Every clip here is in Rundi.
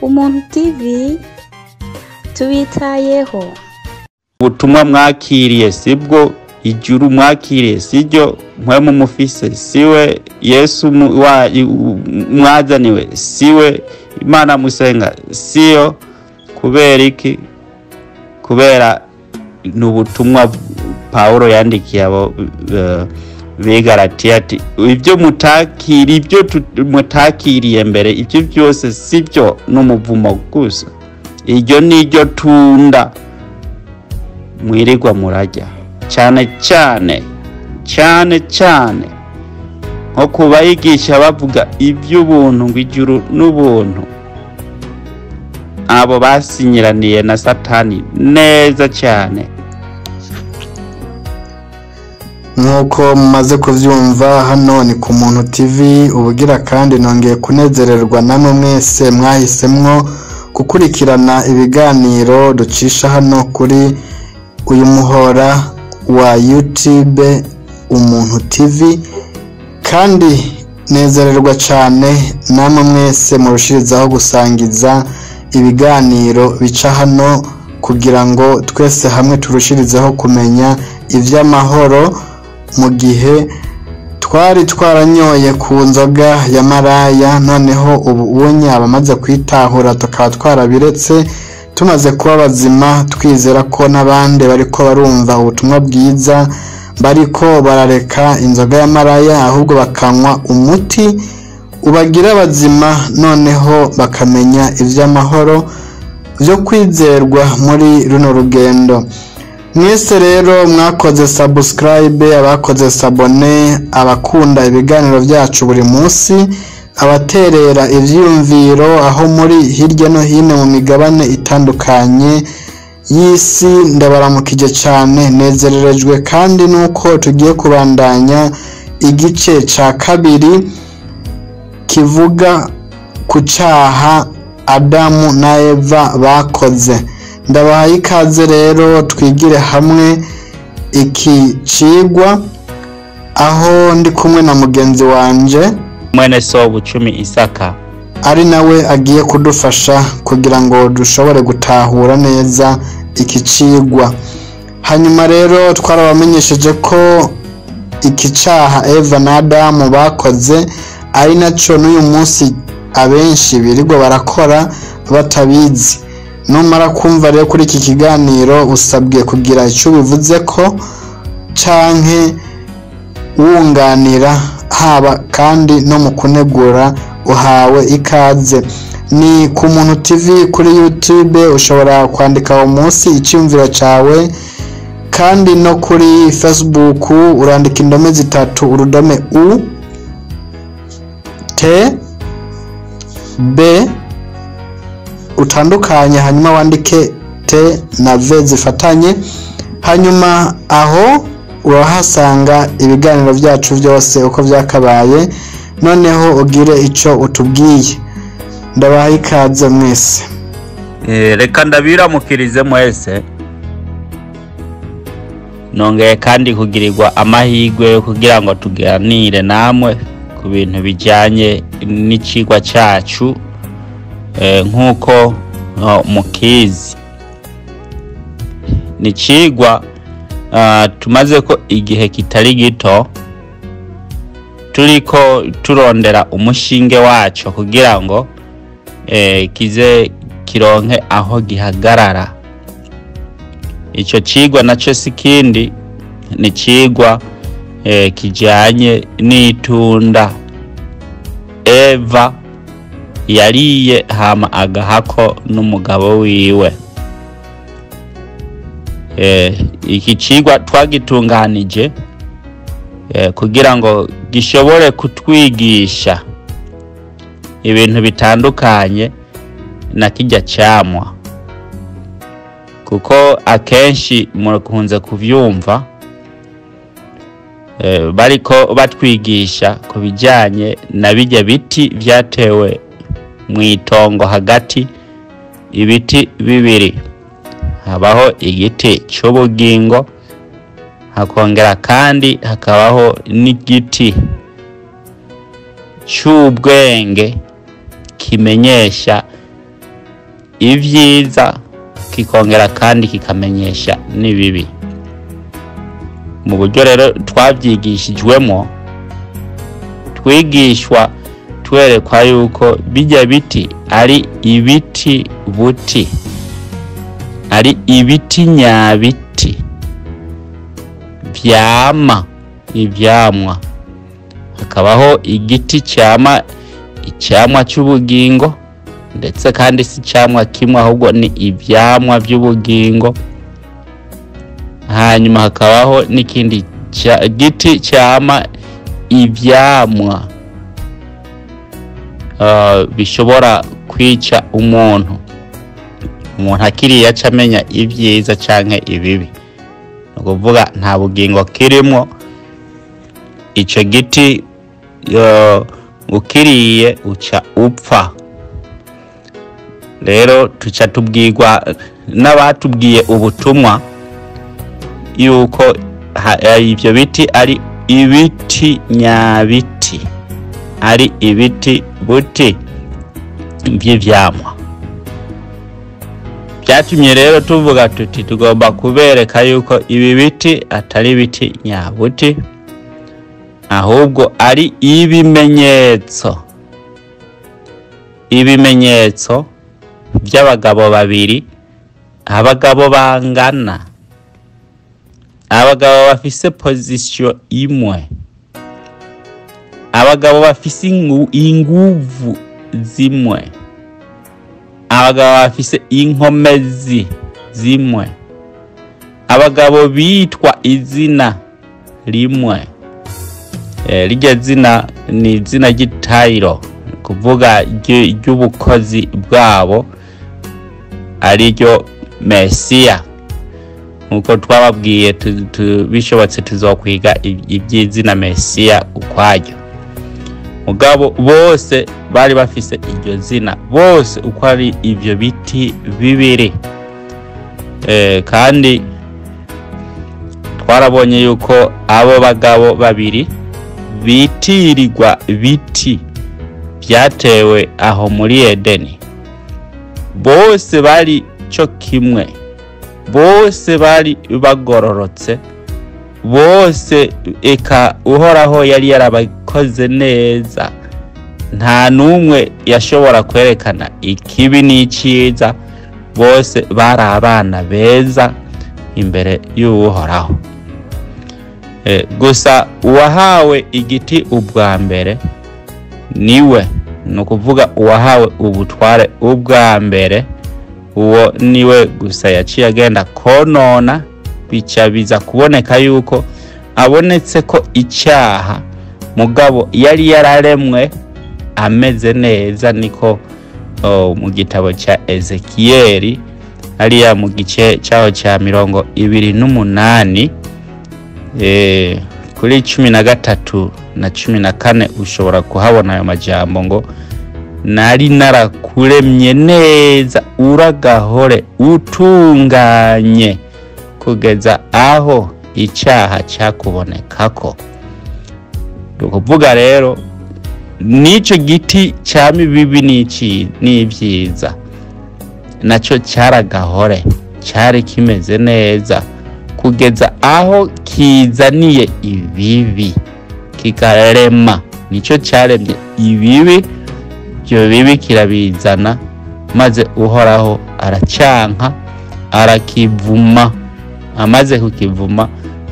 Umuntu TV tubitayeho. Ubutumwa mwakiriye sibwo, ijuru mwakiriye siryo, mpwemu mufise siwe, Yesu mwazaniwe siwe, Imana musenga siyo. Kubera iki? Kubera ni ubutumwa Pawulo yandikiye abo b'Igalatiya ati ibyo mutakiri, ibyo mutakiriye mbere, ibyo byose sibyo, n'umuvumo gusa. Iryo ni ryo tunda mwirirwa murarya, cyane cyane cyane cyane nko kubayigisha bavuga iby'ubuntu, ngo ijuru n'ubuntu. Abo basinyiraniye na Satani neza cyane. Nk'uko mumaze kubyumva, hano ni ku Muntu TV. Ubugira kandi nongeye kunezererwa namwe mwese mwahisemwo gukurikirana ibiganiro ducisha hano kuri uyu muhora wa YouTube Umuntu TV, kandi nezererwa cyane namwe mwese murushirizaho gusangiza ibiganiro bica hano kugira ngo twese hamwe turushirizeho kumenya iby'amahoro. Mu gihe twari twaranyoye ku nzoga ya maraya, noneho ubu unye abamaze kwitahura tukaba twarabiretse, tumaze kuba bazima, twizera ko n'abandi bariko barumva ubutumwa bwiza bariko barareka inzoga ya maraya, ahubwo bakanywa umuti ubagira bazima, noneho bakamenya iby'amahoro byo kwizerwa muri runo rugendo. Mwese rero mwakoze subscribe, abakoze s'abonner, abakunda ibiganiro byacu buri munsi, abaterera ivyiyumviro aho muri hirya no hino mu migabane itandukanye y'isi, ndabaramukije cyane. Nezererejwe kandi nuko tugiye kubandanya igice ca kabiri kivuga ku cyaha Adamu na Eva bakoze. Ndabahaye ikaze rero twigire hamwe iki cigwa, aho ndi kumwe na mugenzi wanje mwene so Bucumi Isaka, ari nawe agiye kudufasha kugira ngo dushobore gutahura neza iki cigwa. Hanyuma rero twarabamenyesheje ko iki cyaha Eva na Adamu bakoze ari naco n'uyu munsi abenshi birirwa barakora batabizi. Numara kumva rero kuri iki kiganiro, usabwe kugira icyo bivuze ko canke wunganira, haba kandi no mu kunegura uhawe ikaze. Ni ku Muntu TV kuri YouTube, ushobora kwandika uwo munsi icyumviro cyawe, kandi no kuri Facebook urandika indome zitatu, urudome U T B utandukanye, hanyuma wandike T na V zifatanye, hanyuma aho urahasanga ibiganiro byacu byose uko byakabaye, noneho ugire icyo utubwiye. Ndabaha ikaze mwese. Reka ndabiramukirize mwese. Nongeye kandi kugirirwa amahirwe yo kugira ngo tuganire namwe ku bintu bijyanye n'icigwa cyacu. Nk'uko mukizi, ni icigwa tumaze ko igihe kitari gito turiko turondera umushinge waco kugira ngo kize kironke aho gihagarara. Ico cigwa naco si kindi, ni cigwa kijanye n'itunda Eva yariye hama agahako n'umugabo wiwe. Iki cigwa twagitunganije kugira ngo gishobore kutwigisha ibintu bitandukanye na kijya camwa, kuko akenshi murakunze kuvyumva bariko batwigisha ku bijyanye na bijya biti vyatewe mw'itongo hagati, ibiti bibiri, habaho igiti cy'ubugingo, hakongera kandi hakabaho n'igiti cy'ubwenge kimenyesha ivyiza kikongera kandi kikamenyesha n'ibibi. Mu buryo rero twabyigishijwemo, twigishwa twerekwa yuko bijya biti ari ibiti buti, ari ibiti nyabiti vyama ivyamwa. Hakabaho igiti cyama icyamwa cy'ubugingo, ndetse kandi si icyamwa kimwe ahubwo ni ivyamwa by'ubugingo. Hanyuma hakabaho n'ikindi giti cyama ivyamwa bishobora kwica umuntu. Umuntu akiriye aca amenya ibyiza canke ibibi, ni ukuvuga nta bugingo kirimwo. Ico giti ukiriye uca upfa. Rero tuca tubwirwa n'abatubwiye ubutumwa yuko ivyo biti ari ibiti nyabiti, ari ibiti buti vy'ivyamwa. Byatumye rero tuvuga tuti tugomba kubereka yuko ibi biti atari ibiti nyabuti, ahubwo ari ibimenyetso, ibimenyetso by'abagabo babiri, abagabo bangana, abagabo bafise position imwe, abagabo bafise inguvu zimwe, abagabo bafise inkomezi zimwe, abagabo bitwa izina rimwe. Rirya zina ni izina ry'itayiro, kuvuga ry'ubukozi bwabo, ariryo Mesiya. Nkuko twababwiye, bishobotse tuzokwiga iby'izina Mesiya ukwaryo. Mugabo bose bari bafise iryo zina, bose uko ari ivyo biti bibiri. Kandi twarabonye yuko abo bagabo babiri bitirirwa biti byatewe aho muri Edeni, bose bari cyo kimwe, bose bari bagororotse, bose eka Uhoraho yari yarabakoze neza, nta n'umwe yashobora kwerekana ikibi n'icyiza, bose bari abana beza imbere y'Uhoraho. Gusa uwahawe igiti ubwa mbere niwe, ni ukuvuga uwahawe ubutware ubwa mbere, uwo niwe gusa yaciye agenda konona, bica biza kuboneka yuko abonetse ko icyaha, mugabo yari yararemwe ameze neza. Niko mu gitabo cya Ezekiyeli hariya mu gice cyaho cya 28 kuri 13 na 14 ushobora kuhabona ayo majambo ngo nari narakuremye neza uragahore utunganye kugeza aho icyaha cyakubonekako. Ukuvuga rero n'icyo giti cyama ibibi n'ibyiza nacyo cyaragahore cyari kimeze neza kugeza aho kizaniye ibibi kikarema. Nicyo cyaremye ibibi, ibyo bibi kirabizana, maze Uhoraho aracanka arakivuma. Amaze kukivuma,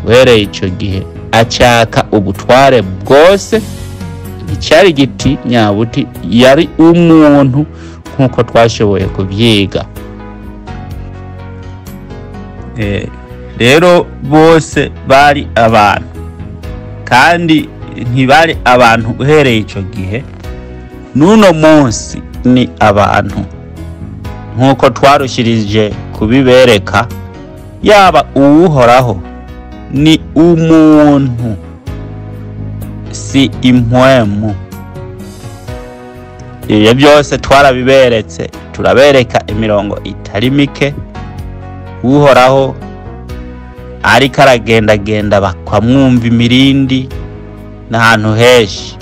uhereye icyo gihe acaka ubutware bwose. Icyari igiti nyabuti yari umuntu, nk'uko twashoboye kubyiga. Rero bose bari abantu, kandi ntibari abantu uhereye icyo gihe, n'uno munsi ni abantu, nk'uko twarushirije kubibereka. Yaba Uwuhoraho ni umuntu, si impwemu. Ibyo byose twarabiberetse, turabereka imirongo itari mike. Uhoraho ariko aragendagenda bakamwumva imirindi n'ahantu henshi,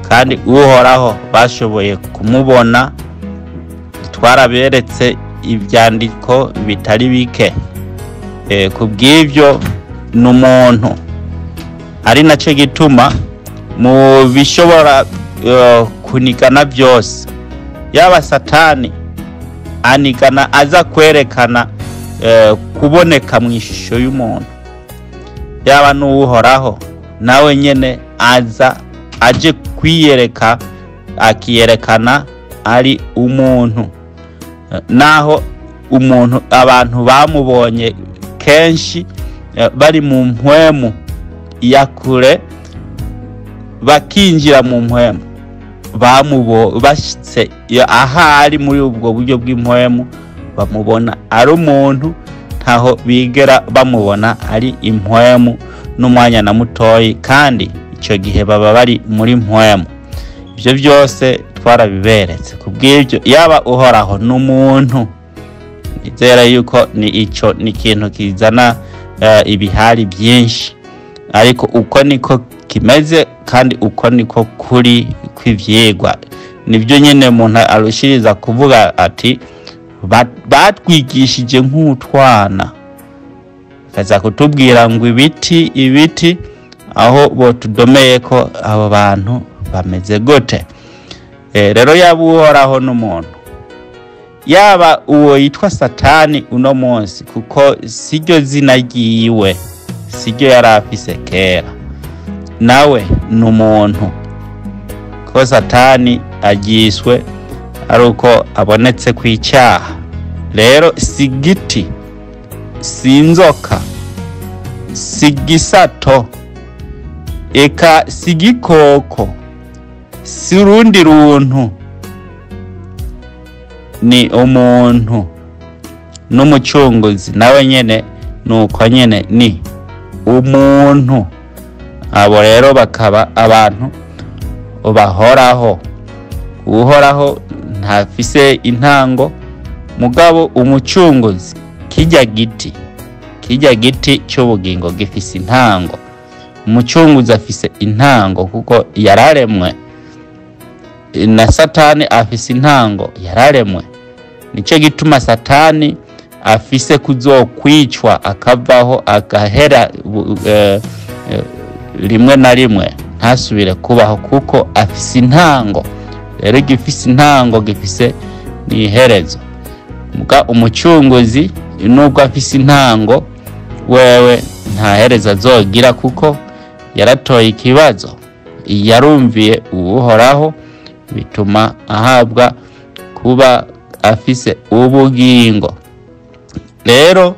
kandi Uhoraho bashoboye kumubona. Twaraberetse ibyandiko bitari bike. Ku bw'ibyo ni umuntu, ari nacyo gituma mu bishobora kunigana byose, yaba Satani anigana aza kwerekana kuboneka mu ishusho y'umuntu, yaba n'uwuhoraho nawe nyene aza aje kwiyereka, akiyerekana ari umuntu. Naho umuntu abantu bamubonye kenshi bari mu mpwemu ya kure, bakinjira mu mpwemu, bashitse ahari muri ubwo buryo bw'impwemu, bamubona ari umuntu, ntaho bigera bamubona ari impwemu n'umwanya na mutoyi, kandi icyo gihe baba bari muri mpwemu. Ibyo byose twarabiberetse. Kubw'ibyo yaba uhoraho n'umuntu, nizera yuko ni ico ni ikintu kizana ibihari byinshi, ariko uko niko kimeze kandi uko niko kuri kw'ivyigwa. Nibyo nyine umuntu arushiriza kuvuga ati batwigishije nk'utwana, kaza kutubwira ngo ibiti ibiti, aho botudomeye ko abo bantu bameze gute. Rero yaba uhoraho n'umuntu, yaba uwo yitwa Satani uno munsi, kuko siryo zina ryiwe, siryo yari afise kera, nawe ni umuntu. Ko Satani agiswe ari uko abonetse ku icyaha. Rero si giti, si inzoka, si gisato, eka si gikoko, si urundi runtu, ni umuntu. N'umucunguzi nawe nyene nuko nyene ni umuntu. Abo rero bakaba abantu bahoraho. Uhoraho ntafise intango, mugabo umucunguzi kijya giti, kijya giti cy'ubugingo gifise intango. Umucunguzi afise intango kuko yararemwe, na Satani afise intango, yararemwe. Nicyo gituma Satani afise kuzokwicwa akavaho agahera rimwe na rimwe, ntasubire kubaho, kuko afise intango. Rero gifise intango gifise n'iherezo. Muga umucunguzi nubwo afise intango, wewe nta herezo azogira, kuko yaratoye ikibazo, yarumviye uhoraho, bituma ahabwa kuba afise ubugingo. Rero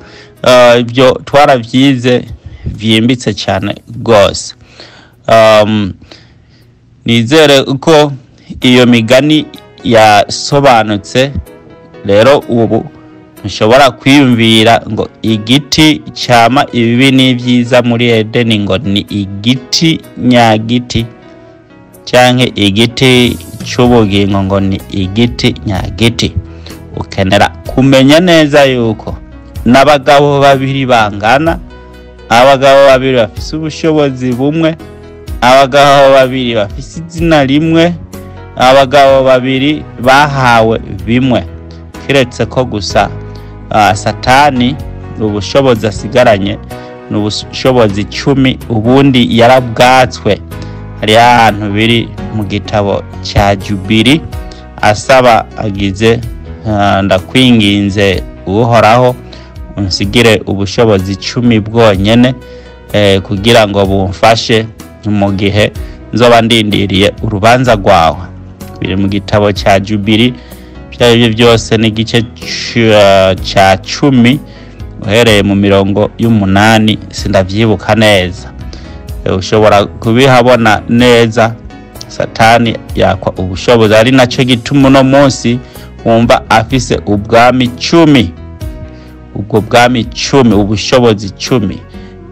ibyo twaravyize vyimbitse cyane rwose. Nizere uko iyo migani yasobanutse. Rero ubu ntushobora kwiyumvira ngo igiti cyama ibibi n'ibyiza muri Edeni ngo ni igiti nyagiti, canke igiti cy'ubugingo ngo ni igiti nyagiti. Ukenera kumenya neza yuko n'abagabo babiri bangana, abagabo babiri bafise ubushobozi bumwe, abagabo babiri bafise izina rimwe, abagabo babiri bahawe bimwe, kiretse ko gusa Satani ubushobozi asigaranye ni ubushobozi 10, ubundi yarabwatswe. Hari ahantu biri mu gitabo cya Jubili, asaba agize ndakwinginze uhoraho unsigire ubushobozi 10 bwonyene, kugira ngo bumfashe mu gihe nzoba ndindiriye urubanza rwawe. Biri mu gitabo cya Jubili, byari byose n'igice cya 10 uhereye mu mirongo y'umunani, sindavyibuka neza. Ushobora kubihabona neza. Satani yakwa ubushobozi, ari nacyo gituma uno munsi wumva afise ubwami 10. Ubwo bwami 10, ubushobozi 10,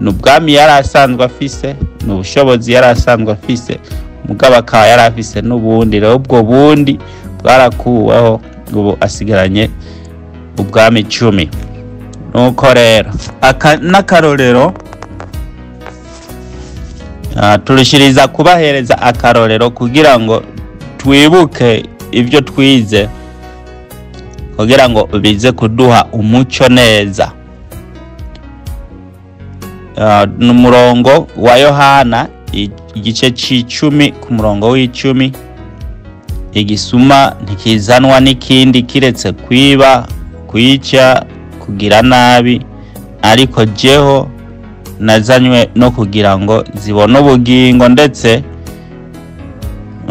ni ubwami yari asanzwe afise, ni ubushobozi yari asanzwe afise, mugabo akaba yari afise n'ubundi. Rero ubwo bundi bwarakuweho, ubu asigaranye ubwami 10. Nuko rero aka n'akarorero, turushiriza kubahereza akarorero kugira ngo twibuke ibyo twize. kugira ngo bize kuduha umuco neza. N'umurongo wa Yohana igice c'icumi ku murongo w'icumi: igisuma ntikizanwa n'ikindi kiretse kwiba, kwica, kugira nabi, ariko jeho nazanywe no kugira ngo zibone ubugingo, ndetse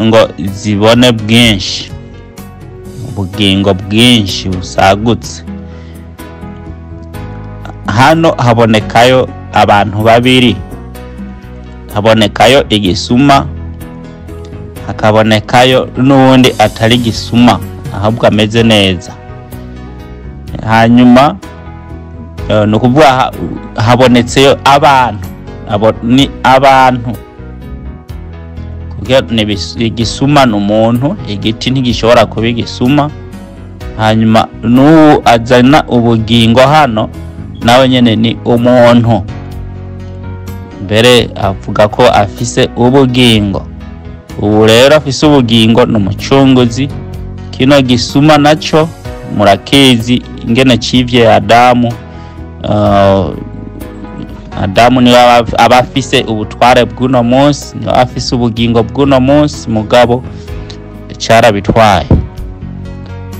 ngo zibone bwinshi, ubugingo bwinshi busagutse. Hano habonekayo abantu babiri, habonekayo igisuma, hakabonekayo n'uwundi atari igisuma ahubwo ameze neza. Hanyuma ni ukuvuga habonetseyo abantu, abo ni abantu, kuko igisuma ni umuntu, igiti ntigishobora kuba igisuma. Hanyuma n'ubu azana ubugingo hano nawe nyene ni umuntu, mbere avuga ko afise ubugingo. Ubu rero afise ubugingo ni umucunguzi. Kino gisuma naco murakizi ingene civye Adamu. Adamu niwe aba afise ubutware bw'uno munsi, niwe afise ubugingo bw'uno munsi, mugabo carabitwaye.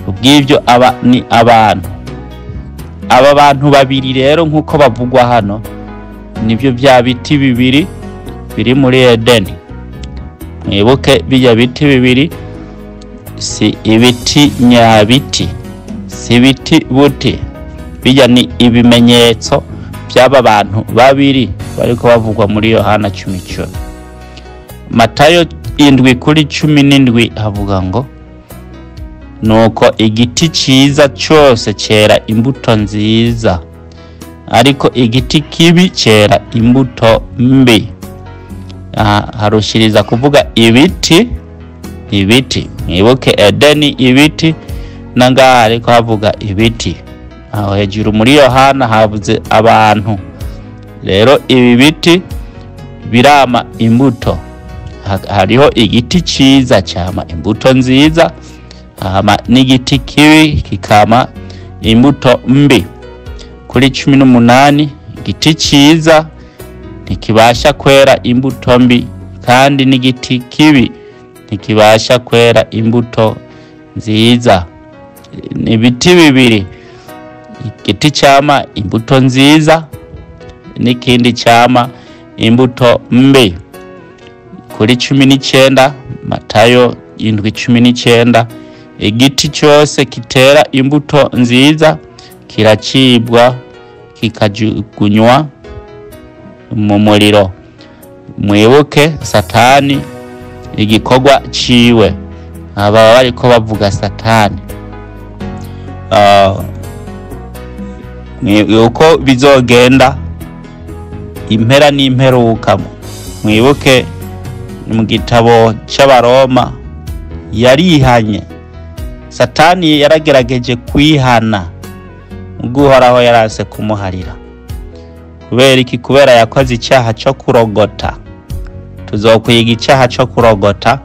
Ubw'ivyo aba ni abantu. Aba bantu babiri rero nk'uko bavugwa hano nibyo bya biti bibiri biri muri Edeni. Mwibuke bijya biti bibiri si ibiti nyabiti, si ibiti buti, bijya ni ibimenyetso by'aba bantu babiri bariko bavugwa muri Yohana 10:10. Matayo 7:17 havuga ngo: nuko igiti ciza cose cera imbuto nziza, ariko igiti kibi cera imbuto mbi. Harushiriza kuvuga ibiti, ibiti. Mwibuke Edeni ibiti, nangaha ariko havuga ibiti. Aho hejuru muri Yohana havuze abantu. Rero ibi biti birama imbuto. Hariho igiti ciza cama imbuto nziza, hama n'igiti kibi kikama imbuto mbi. Kuri 18, igiti ciza ntikibasha kwera imbuto mbi, kandi n'igiti kibi ntikibasha kwera imbuto nziza. Ni ibiti bibiri, igiti cama imbuto nziza n'ikindi cama imbuto mbi. Kuri 19, Matayo 7:19, igiti cyose kitera imbuto nziza kiracibwa kikajugunywa mu muriro. Mwibuke Satani igikorwa ciwe, aba bariko bavuga Satani. Uko bizogenda impera n'imperuka. Mwibuke mu gitabo c'Abaroma yarihanye. Satani yaragerageje kwihana, ubwo Uhoraho yarase kumuharira. Kubera iki? Kubera yakoze icyaha cyo kurogota. Tuzokwiga icyaha cyo kurogota.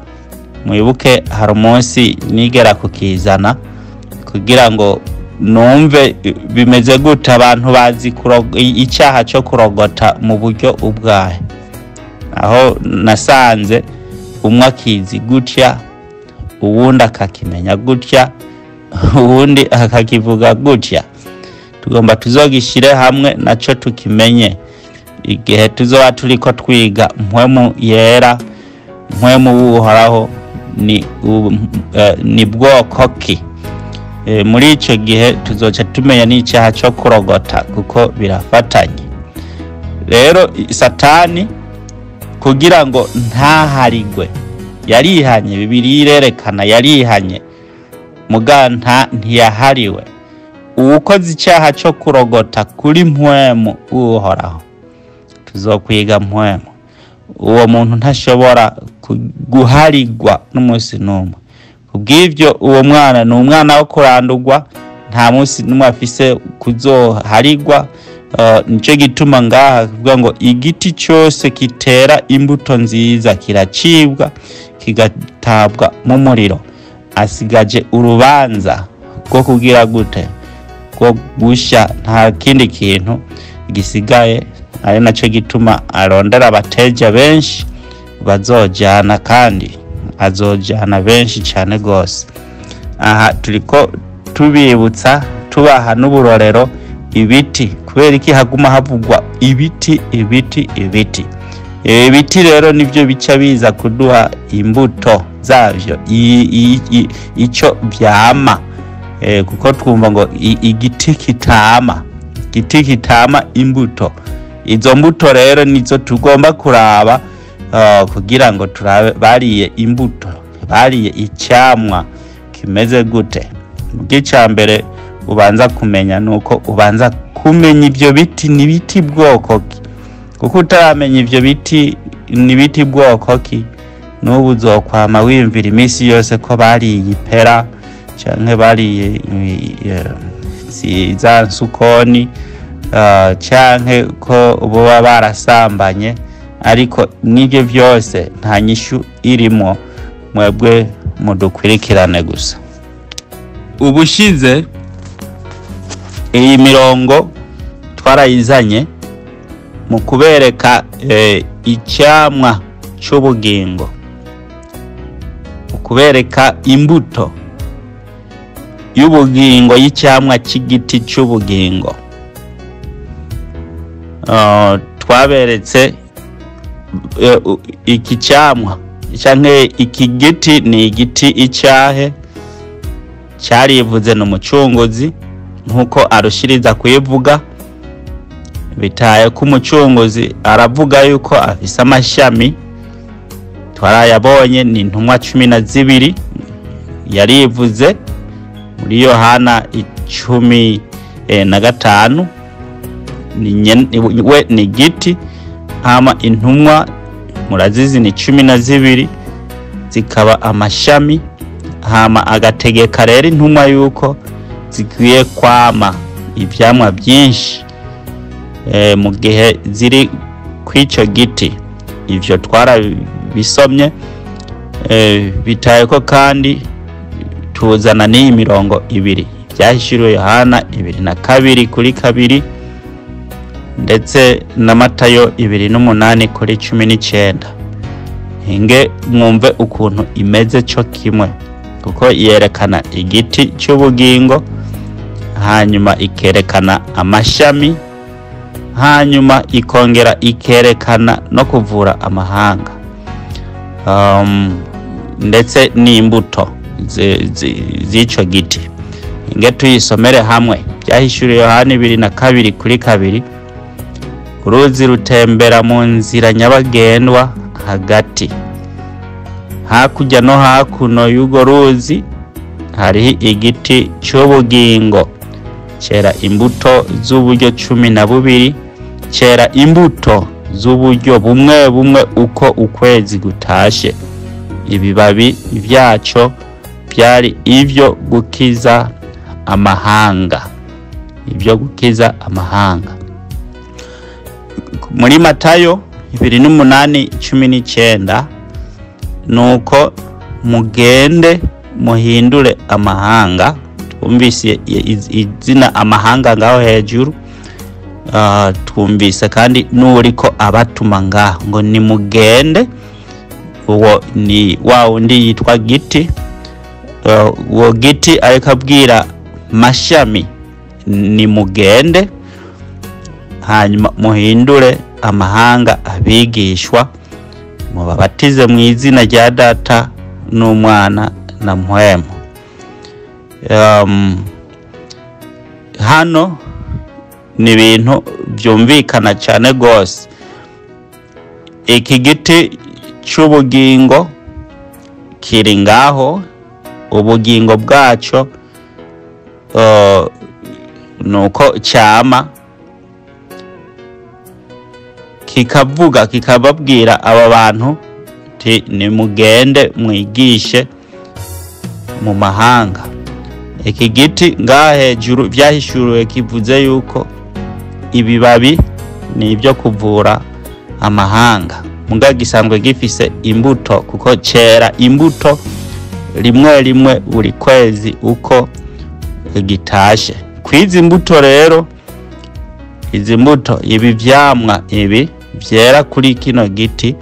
Mwibuke hari umunsi nigera kukizana kugira ngo numve bimeze gute, abantu bazi icyaha cyo kurogota mu buryo ubwahe. Aho nasanze umwe akizi gutya, uwundi akakimenya gutya, uwundi akakivuga gutya. Tugomba tuzogishire hamwe naco tukimenye igihe tuzoba turiko twiga mpwemu yera, mpwemu w'Uhoraho ni bwoko ki. Muri ico gihe tuzoca tumenya n'icyaha cyo kurogota, kuko birafatanye. Rero Satani kugira ngo ntaharigwe yarihanye, Bibiliya irerekana yarihanye, muga ntiyahariwe. Uwukoze icyaha cyo kurogota kuri mpwemu w'Uhoraho, tuzokwiga mpwemu, uwo muntu ntashobora guharigwa n'umunsi n'umwe. Kubw'ivyo uwo mwana ni umwana wo kurandurwa, nta munsi n'umwe afise kuzoharigwa. Nico gituma ngaha kuvuga ngo igiti cyose kitera imbuto nziza kiracibwa kigatabwa mu muriro. Asigaje urubanza bwo kugira gute, bwo gusha, nta kindi kintu gisigaye. Ari nacyo gituma arondera abateja benshi bazojana, kandi azojana benshi cyane gose. Aha turiko tubibutsa, tubaha n'uburorero ibiti. Kubera iki haguma havugwa ibiti, ibiti, ibiti? Ibiti rero nivyo bica biza kuduha imbuto zavyo, ico vyama. Kuko twumva ngo igiti kitama, igiti kitama imbuto. Izo mbuto rero nizo tugomba kuraba, kugira ngo turabe bariye imbuto, bariye icyamwa kimeze gute. Bw'icya mbere ubanza kumenya nuko ubanza kumenya ibyo biti ni biti bwoko ki, kuko utaramenya ibyo biti ni biti bwoko ki, n'ubu uzokwama wiyumvira iminsi yose ko bariye ipera canke bariye za nsukoni, canke ko boba barasambanye. Ariko n'ibyo byose nta nyishu irimo, mwebwe mudukwirikirane gusa. Ubushize iyi mirongo twarayizanye mu kubereka icyamwa cy'ubugingo, mu kubereka imbuto y'ubugingo y'icyamwa cy'igiti cy'ubugingo. Twaberetse iki cyamwa canke iki giti ni igiti icyahe, cyarivuze ni umucunguzi, nkuko arushiriza kuyivuga. Bitaye ko umucunguzi aravuga yuko afise amashami, twarayabonye, ni intumwa 12 yarivuze muri Yohana 15. We ni giti, hama intumwa murazizi ni 12 zikaba amashami, hama agategeka rero intumwa yuko zikwiye kwama ivyamwa byinshi mu gihe ziri kw'ico giti. Ivyo twarabisomye. Bitaye ko kandi tuzana n'iyi mirongo ibiri byahishuriwe Yohana 2:2 ndetse na Matayo 28:19. Hinge mwumve ukuntu imeze cyo kimwe, kuko yerekana igiti cy'ubugingo, hanyuma ikerekana amashami, hanyuma ikongera ikerekana no kuvura amahanga, ndetse n'imbuto z'ico giti. Inge tuyisomere hamwe. Byahishuriwe Yohana 2:2. Uruzi rutembera mu nzira nyabagendwa hagati, hakurya no hakuno y'urwo ruzi hariho igiti cy'ubugingo cyera imbuto z'uburyo 12, cyera imbuto z'uburyo bumwe bumwe uko ukwezi gutashe. Ibibabi byacyo byari ibyo gukiza amahanga, ibyo gukiza amahanga. Muri Matayo 28:19, nuko mugende muhindure amahanga. Twumvise izina amahanga ngaho hejuru, twumvise kandi n'uriko abatuma ngaho ngo nimugende. Uwo ni wa wundi yitwa giti. Uwo giti ariko abwira mashami nimugende hanyuma muhindure amahanga abigishwa, mubabatize mu izina rya Data n'Umwana na Mpwemu. Hano ni ibintu byumvikana cyane rwose. Iki giti cy'ubugingo kiri ngaho, ubugingo bwacyo nuko cyama kikavuga, kikababwira aba bantu ti nimugende mwigishe mu mahanga. Iki giti ngaha hejuru byahishuriwe kivuze yuko ibibabi ni ibyo kuvura amahanga, muga gisanzwe gifise imbuto, kuko cera imbuto rimwe rimwe buri kwezi uko gitashe. Kwizi mbuto rero, izi mbuto, ibi vyamwa ibi vyera kuri kino giti,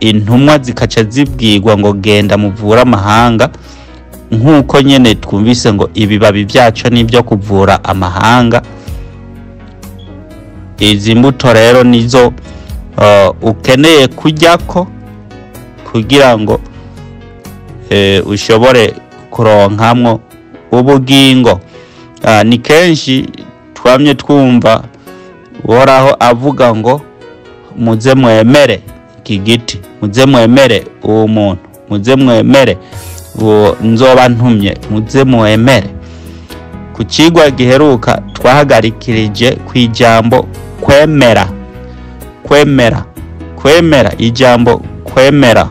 intumwa zikaca zibwirwa ngo genda muvure amahanga, nk'uko nyene twumvise ngo ibibabi vyaco nivyo kuvura amahanga. Izi mbuto rero nizo ukeneye kuryako kugira ngo ushobore kuronkamwo ubugingo. Ni kenshi twamye twumva Uhoraho avuga ngo muze mwemere iki giti, muze mwemere uwo muntu, muze mwemere uwo nzoba ntumye, muze mwemere. Ku cigwa giheruka twahagarikirije kw'ijambo kwemera, kwemera, kwemera. Ijambo kwemera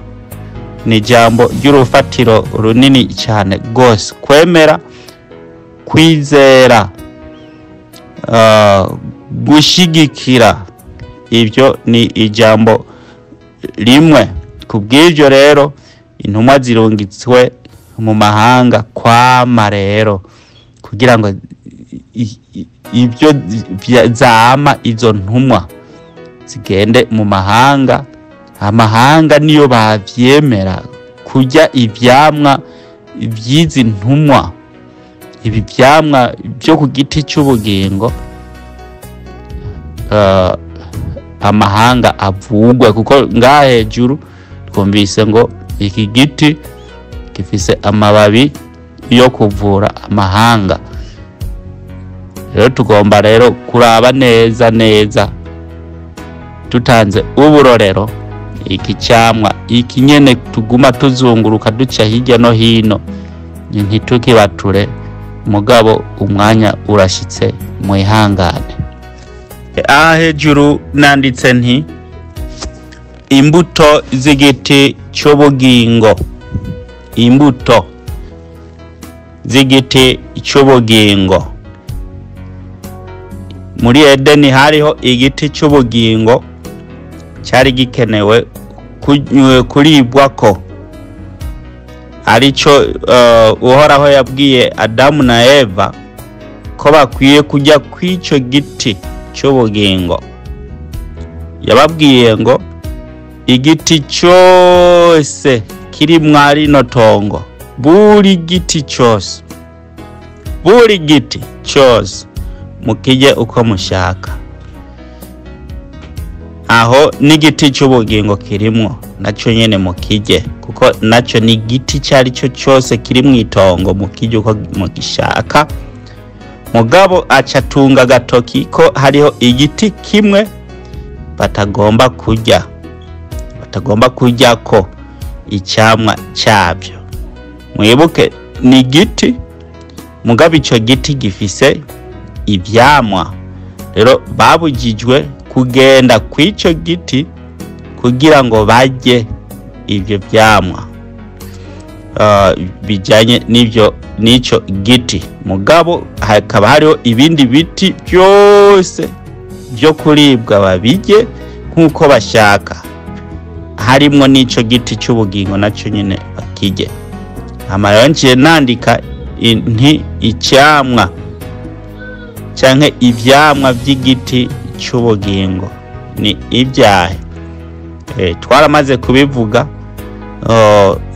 ni ijambo ry'urufatiro runini cyane rwose. Kwemera, kwizera, gushigikira, ibyo ni ijambo rimwe. Kubw'ibyo rero intumwa zirungitswe mu mahanga kwama rero kugira ngo ibyo zama izo ntumwa zigende mu mahanga. Amahanga niyo bavyemera kurya ivyamwa vy'izi ntumwa, ibi vyamwa byo ku giti cy'ubugingo, amahanga avugwe. Kuko ngaha hejuru twumvise ngo iki giti gifise amababi yo kuvura amahanga. Rero tugomba rero kuraba neza neza tutanze uburorero iki camwa iki nyene tuguma tuzunguruka duca hirya no hino, ntitukibature, mugabo umwanya urashitse, mwihangane. Aha hejuru nanditse nti imbuto z'igiti cy'ubugingo, imbuto z'igiti cy'ubugingo. Muri Edeni hariho igiti cy'ubugingo cyari gikenewe kuribwako, arico Uhoraho yabwiye Adamu na Eva ko bakwiye kujya kw'ico giti cy'ubugingo. Yababwiye ngo igiti cyose kiri mwa rino tongo, buri giti cyose, buri giti cyose mukije uko mushaka. Aho n'igiti cy'ubugingo kirimwo naco nyene mukije, kuko naco ni igiti cyari cyo cyose kiri mu itongo, mukije uko mugishaka. Mugabo acatunga gatoki ko hariho igiti kimwe batagomba kurya, batagomba kurya ko icyamwa cyabyo. Mwibuke ni igiti, mugabo ico giti gifise ivyamwa. Rero babujijwe kugenda kw'ico giti kugira ngo barye ivyo vyamwa bijanye n'ivyo n'ico giti. Mugabo hakaba hariho ibindi biti byose byo kuribwa babirye nk'uko bashaka, harimwo n'ico giti cy'ubugingo naco nyene bakirye. Hama rero nciye nandika nti icyamwa canke ivyamwa by'igiti cy'ubugingo ni ibyahe. Twaramaze kubivuga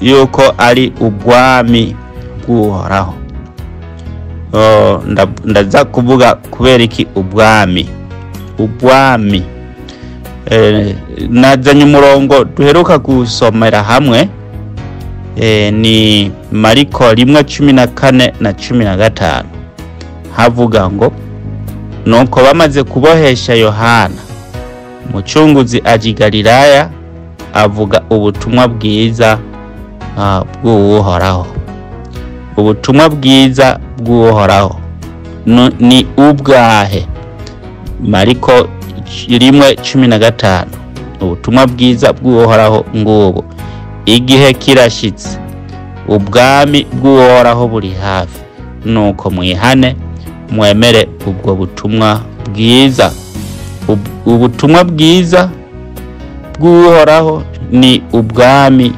yuko ari ubwami bw'Uhoraho. Ndaza kuvuga kubera iki ubwami. Ubwami nazanye umurongo duheruka gusomera hamwe, ni Mariko 1:14 na 15. Havuga ngo nuko bamaze kubohesha Yohana, Mucunguzi aja i Galilaya avuga ubutumwa bwiza bw'Uhoraho. Ubutumwa bwiza bw'Uhoraho ni ubwahe? Mariko 1:15. Ubutumwa bwiza bw'Uhoraho ngubu, igihe kirashitse, ubwami bw'Uhoraho buri hafi, nuko mwihane mwemere ubwo butumwa bwiza. Ubutumwa bwiza bw'Uhoraho ni ubwami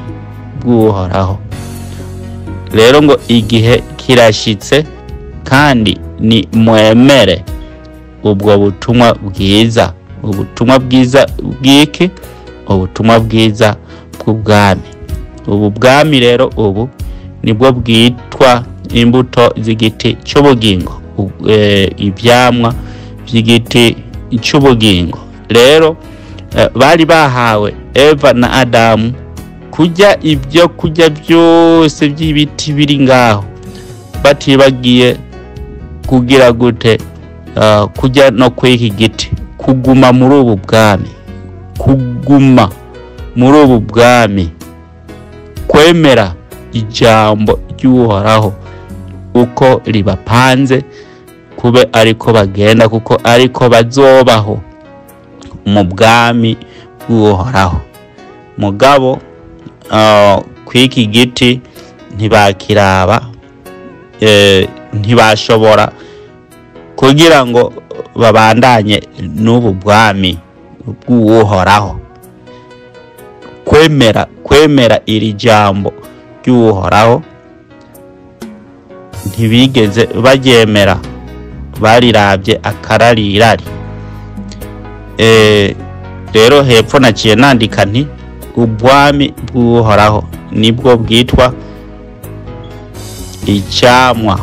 bw'Uhoraho. Rero ngo igihe Kirashitse, kandi ni mwemere ubwo butumwa bwiza. Ubutumwa bwiza bw'iki? Ubutumwa bwiza bw'ubwami. Ubu bwami rero ubu nibwo bwitwa imbuto z'igiti cy'ubugingo, ivyamwa by'igiti cy'ubugingo. Rero bari bahawe Eva na Adamu kurya ibyo kurya byose by'ibiti biri ngaho, batibagiye kugira gute? Kurya no kw'iki giti, kuguma muri ubu bwami, kuguma muri ubu bwami, kwemera ijambo ry'Uhoraho uko ribapanze, kube ariko bagenda, kuko ariko bazobaho mu bwami bw'Uhoraho. Mugabo kw'iki giti ntibakiraba, ntibashobora kugira ngo babandanye n'ubu bwami bw'Uhoraho. Kwemera iri jambo ry'Uhoraho ntibigeze baryemera, bariravye akararirari. Rero hepfo naciye nandika nti ubwami bw'Uhoraho nibwo bwitwa icamwa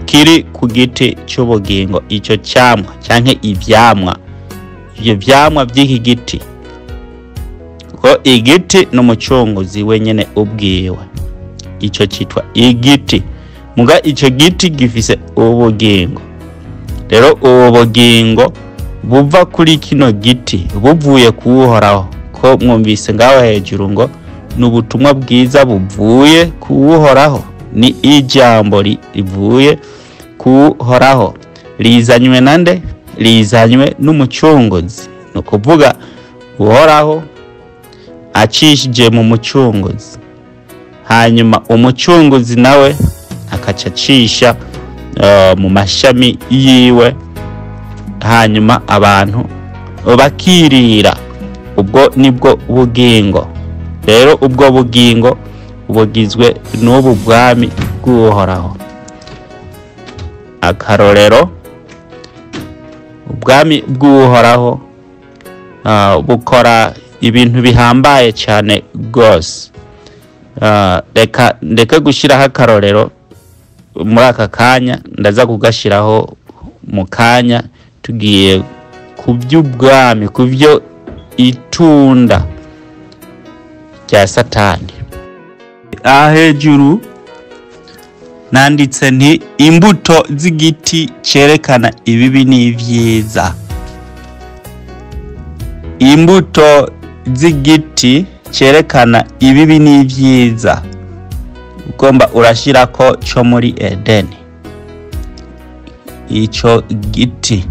kiri ku giti cy'ubugingo. Icyo camwa canke ivyamwa, ivyo vyamwa by'iki giti, ko igiti n'umucunguzi wenyene ubwiwe, ico citwa igiti. Muga ico giti gifise ubugingo. Rero ubu bugingo buva kuri kino giti buvuye ku Uhoraho, ko mwumvise ngaho hejuru ngo ni ubutumwa bwiza buvuye ku Uhoraho, ni ijambo rivuye ku Uhoraho, rizanywe nande? Rizanywe n'umucunguzi. Ni ukuvuga Uhoraho acishije mu mucunguzi, hanyuma umucunguzi nawe akaca acisha mu mashami yiwe, hanyuma abantu bakirira. Ubwo nibwo bugingo. Rero ubwo bugingo bugizwe n'ubu bwami bw'Uhoraho. Akarorero, ubwami bw'Uhoraho bukora ibintu bihambaye cyane rwose. Reka ndeke gushyiraho akarorero muri aka kanya, ndaza kugashyiraho mu kanya tugiye ku by'ubwami, ku byo itunda rya Satani. Aha hejuru nanditse nti imbuto z'igiti cyerekana ibibi n'ibyiza. Imbuto z'igiti cyerekana ibibi n'ibyiza, ugomba urashyirako cyo muri Edeni. Ico giti,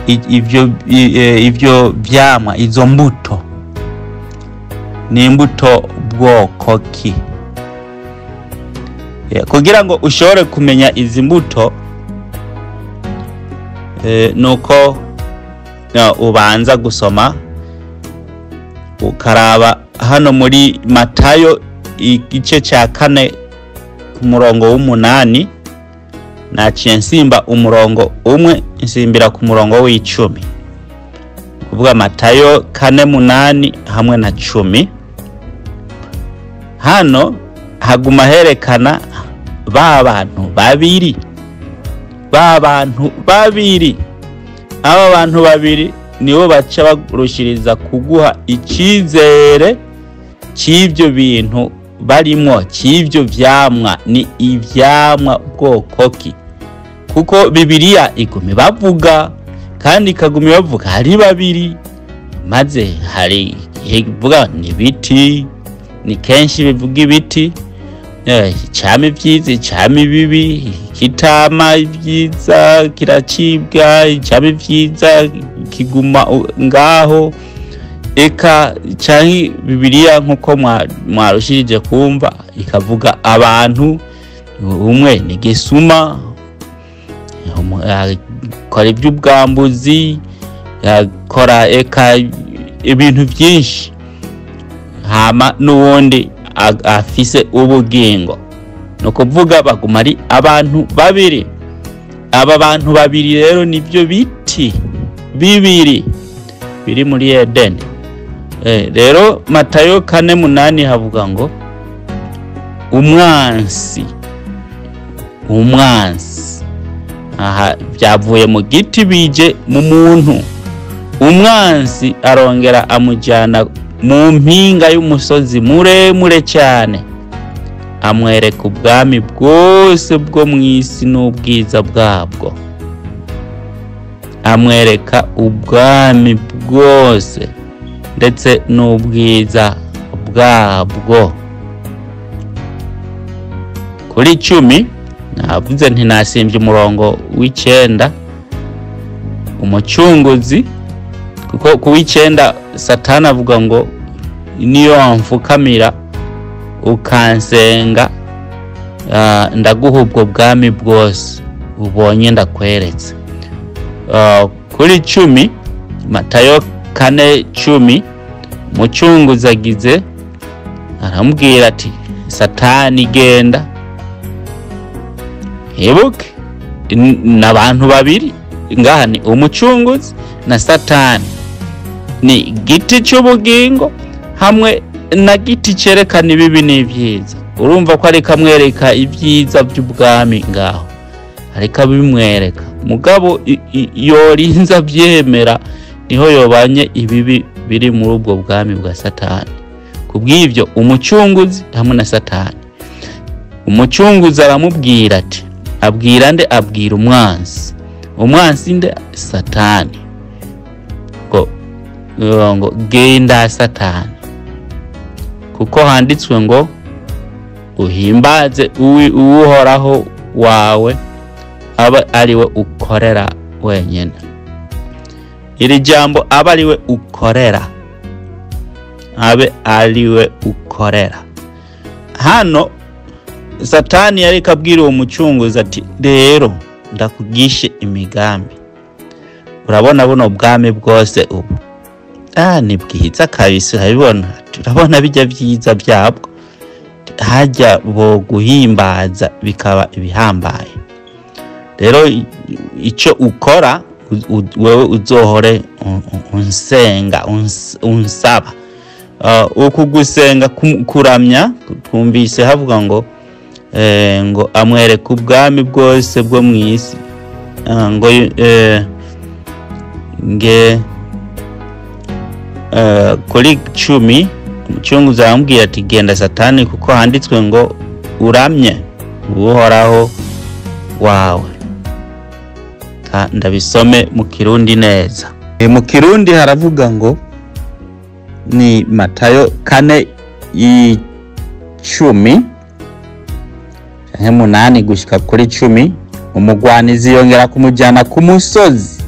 ivyo vyamwa, izo mbuto ni imbuto bwoko ki? Kugira ngo ushobore kumenya izi mbuto, nuko ubanza gusoma ukaraba hano muri Matayo igice cya 4 ku murongo w'8. Naciye nsimba umurongo umwe nsimbira ku murongo w'10, kuvuga Matayo 4:8 hamwe na 10. Hano haguma herekana ba bantu babiri, ba bantu babiri. Aba bantu babiri nibo baca barushiriza kuguha icizere cy'ibyo bintu barimwo, cy'ibyo vyamwa. Ni ivyamwa bwoko ki? Kuko Bibiliya iguma bavuga, kandi ikaguma bavuga hari babiri, maze hari ivuga ni ibiti, ni kenshi bivuga ibiti, icama ibyiza, icama ibibi, kitama ibyiza kiracibwa, icama ibyiza kiguma ngaho. Eka canke Bibiliya nkuko mwarushirije kumva ikavuga abantu, umwe ni gisuma akora iby'ubwambuzi, akora eka ibintu byinshi, hama n'uwundi afise ubugingo. No kuvuga baguma ari abantu babiri. Aba bantu babiri rero nibyo biti bibiri biri muri Edeni. Rero Matayo 4:8 havuga ngo umwansi aha byavuye mu giti bije mu muntu. Umwansi arongera amujyana mu mpinga y'umusozi muremure cyane, amwereka ubwami bwose bwo mu isi n'ubwiza bwabwo. Amwereka ubwami bwose ndetse n'ubwiza bwabwo. Kuri 10 navuze nti nasimbye umurongo w'9 umucunguzi, kuko ku w'9 Satani avuga ngo niyo wamfukamira ukansenga ndaguha ubwo bwami bwose ubonye ndakweretse. Kuri 10 Matayo 4:10 umucunguzi agize aramubwira ati Satani genda. Ibuke n'abantu babiri ngaha ni umucunguzi na Satani, ni giti cy'ubugingo hamwe na giti cyerekana ibibi n'ibyiza. Urumva ko ariko amwereka ibyiza by'ubwami ngaho, ariko abimwereka mugabo yorinza byemera niho yobanye ibibi biri muri ubwo bwami bwa Satani. Kubw'ibyo umucunguzi hamwe na Satani, umucunguzi aramubwira ati, abwira nde? Abwira umwansi. Umwansi nde? Satani. Ngo genda Satani, kuko handitswe ngo uhimbaze uhoraho wawe aba ariwe ukorera wenyine. Iri jambo aba ariwe ukorera, abe ariwe ukorera. Hano Satani yariko abwira uwo mucunguzi ati rero ndakugishe imigambi, urabona buno bwami bwose ubu ni bwiza kabisa, urabibona, turabona bijya byiza byabwo, hajya bo guhimbaza bikaba ibihambaye. Rero icyo ukora wewe uzohore unsenga unsaba. Uku gusenga kuramya twumvise havuga ngo ngo amwereka ubwami bwose bwo mu isi, ngo nge kuri 10 umucunguzi aramubwira ati genda Satani, kuko handitswe ngo uramye uhoraho wawe. Ndabisome mu Kirundi neza. Mu Kirundi haravuga ngo ni Matayo 4:10 canke 8 gushika kuri 10. Umugwanizi yongera kumujyana ku musozi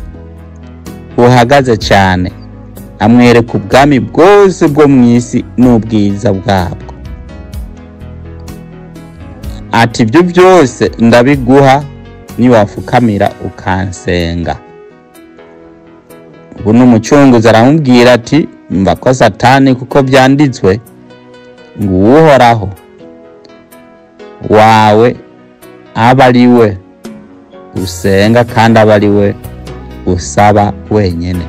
uhagaze cyane, amwereka ubwami bwose bwo mu isi n'ubwiza bwabwo, ati ibyo byose ndabiguha niwafukamira ukansenga. Ubu n'umucunguzi aramubwira ati mva ko Satani, kuko byanditswe ngo uhoraho wawe aba ariwe usenga kandi aba ariwe usaba wenyine.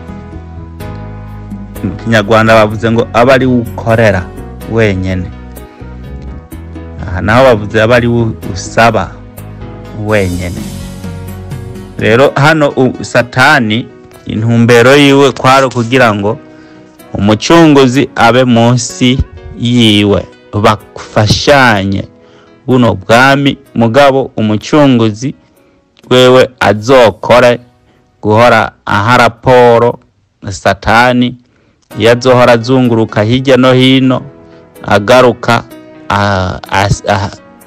Mu Kinyarwanda bavuze ngo aba ari ukorera wenyine, aha naho bavuze aba ari usaba wenyine. Rero hano Satani intumbero yiwe kwaro kugira ngo umucunguzi abe munsi yiwe, bafashanye buno bwami, mugabo umucunguzi wewe azokore guhora aha raporo Satani, yazohora azunguruka hirya no hino agaruka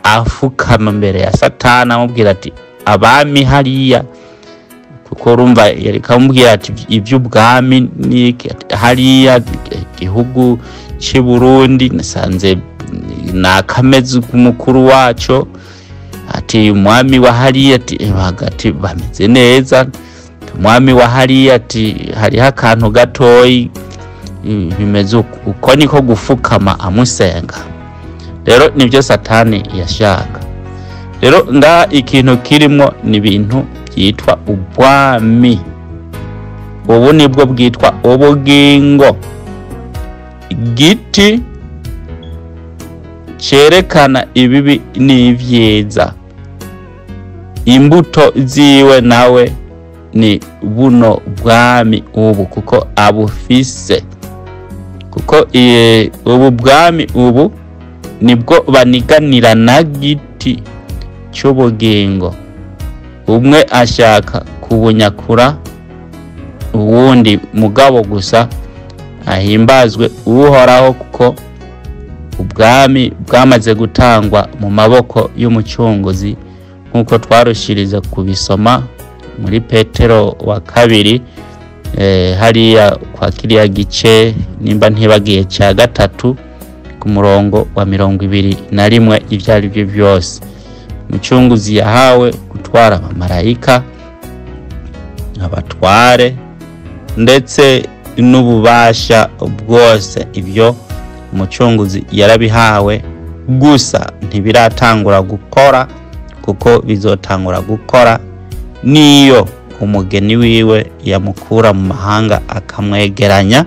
afukama mbere ya Satani amubwira ati abami hariya, kuko urumva yari kamubwira ati iby'ubwami ni hariya igihugu cy'i Burundi nasanze nakameze umukuru waco, ati umwami wa hariya ati hagati bameze neza, umwami wa hariya ati hariho akantu gatoyi bimeze uko, niko gufukama amusenga. Rero nibyo Satani yashaka. Rero nga ikintu kirimo ni ibintu byitwa ubwami. Ubu nibwo bwitwa ubugingo. Igiti cyerekana ibibi n'ibyiza, imbuto ziwe nawe ni buno bwami ubu, kuko abufise, kuko ubu bwami ubu nibwo baniganira na giti cy'ubugingo. Umwe ashaka kubunyakura uwundi, mugabo gusa ahimbazwe Uhoraho, kuko ubwami bwamaze gutangwa mu maboko y'Umucunguzi, nk'uko twarushiriza kubisoma muri Petero wa kabiri, hariya kwa kiriya gice nimba ntibagiye cya 3 ku murongo wa 21. Ibyo ari byo byose, Umucunguzi yahawe gutwara abamarayika, abatware ndetse n'ububasha bwose. Ibyo Umucunguzi yarabihawe, gusa ntibiratangura gukora, kuko bizotangura gukora niyo umugeni wiwe yamukura mu mahanga akamwegeranya,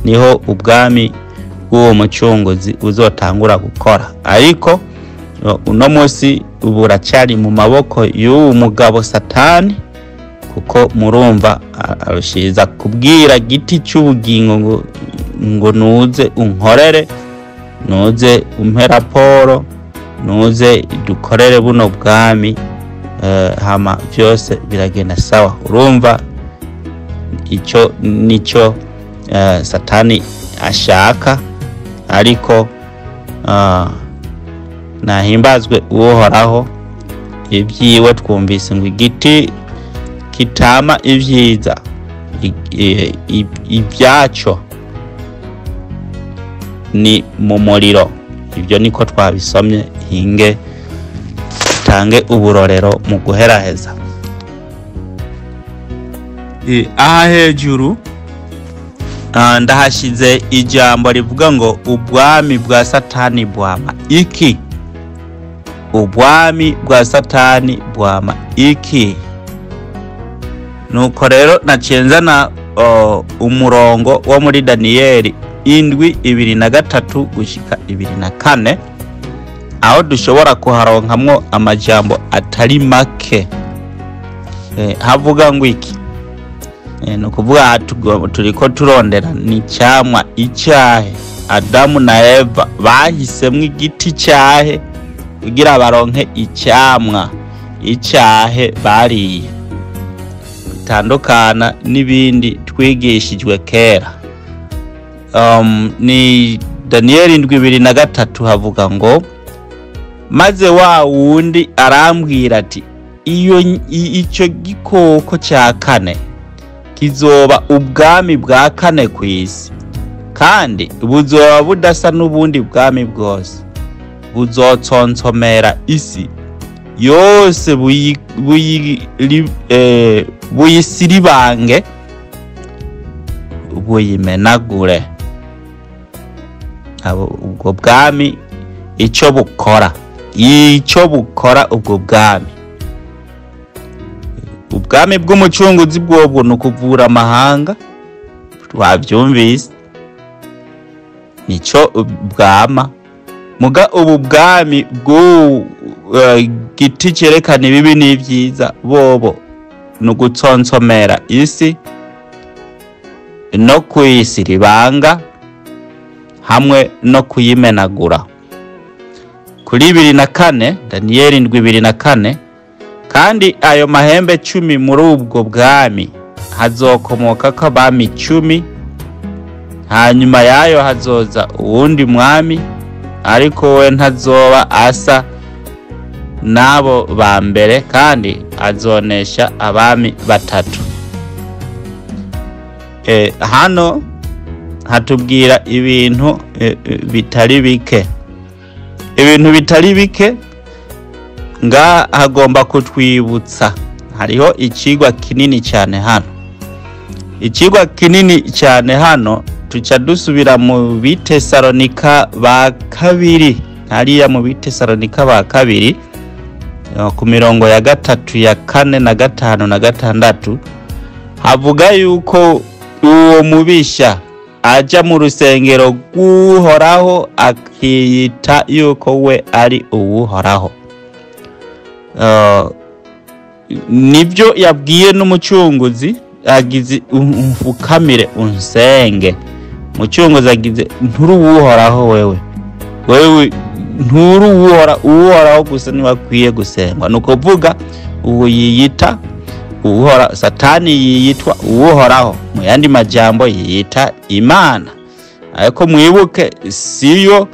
niho ubwami bw'uwo Mucunguzi buzotangura gukora. Ariko uno munsi buracyari mu maboko y'uwo mugabo Satani, kuko murumva arushiriza kubwira giti cy'ubugingo ngo nuze unkorere, nuze umpe raporo, nuze dukorere buno bwami, hama byose biragenda sawa. Urumva icyo nicyo Satani ashaka. Ariko nahimbazwe Uhoraho, ibyiwe twumvise ngo igiti kitama ibyiza ibyacyo ni mu muriro. Ibyo niko twabisomye. Hinge tange uburorero mu guheraheza. Aha hejuru ndahashize ijambo rivuga ngo ubwami bwa Satani bwama iki? Ubwami bwa Satani bwama iki? Nuko rero nacenzana umurongo wo muri Daniyeli 7:23 gushika 24, aho dushobora kuharonkamwo amajambo atari make. Havuga ngo iki? Ni ukuvuga turiko turondera ni cyamwa icyahe Adamu na Eva bahisemwo igiti cyahe kugira baronke icyamwa icyahe bariye, bitandukana n'ibindi twigishijwe kera. Ni Daniyeli 7:23, havuga ngo maze wa wundi arambwira ati iyo icyo gikoko cya kane kizoba ubwami bwa kane ku isi, kandi buzoba budasa n'ubundi bwami bwose, buzotsonsomera isi yose, buyisiribange buyimenagure. Ubwo bwami icyo bukora, ubwo bwami, ubwami bw'Umucunguzi bwobwo ni ukuvura amahanga, twabyumvise nicyo bwama. Muga ubu bwami bw'igiti cyerekana ibibi n'ibyiza bobo ni ugutsonsomera isi no kuyisiribanga hamwe no kuyimenagura. Kuri 24, Daniyeli 7:24, kandi ayo mahembe 10 muri ubwo bwami hazokomoka ko abami 10, hanyuma yayo hazoza uwundi mwami, ariko we ntazoba asa n'abo ba mbere, kandi azonesha abami 3. Hano hatubwira ibintu bitari bike, ibintu bitari bike. Nga hagomba kutwibutsa hariho ikigwa kinini cyane hano, ikigwa kinini cyane hano. Tuca dusubira mu Bitesalonika ba kabiri. Hariya mu Bitesalonika ba kabiri ku mirongo ya 3 ya 4 na 5 na 6 havuga yuko uwo mubisha aja mu rusengero rw'Uhoraho akiyita yuko we ari uwuhoraho. Nibyo yabwiye n'umucunguzi, agize umfukamire unsenge. Umucunguzi agize nturi uwuhoraho wewe, wewe nturi uwuhoraho gusa niwe akwiye gusengwa. Ni ukuvuga uwo yiyita uwuhora, Satani yiyitwa uwuhoraho, mu yandi majambo yiyita Imana. Ariko mwibuke siyo,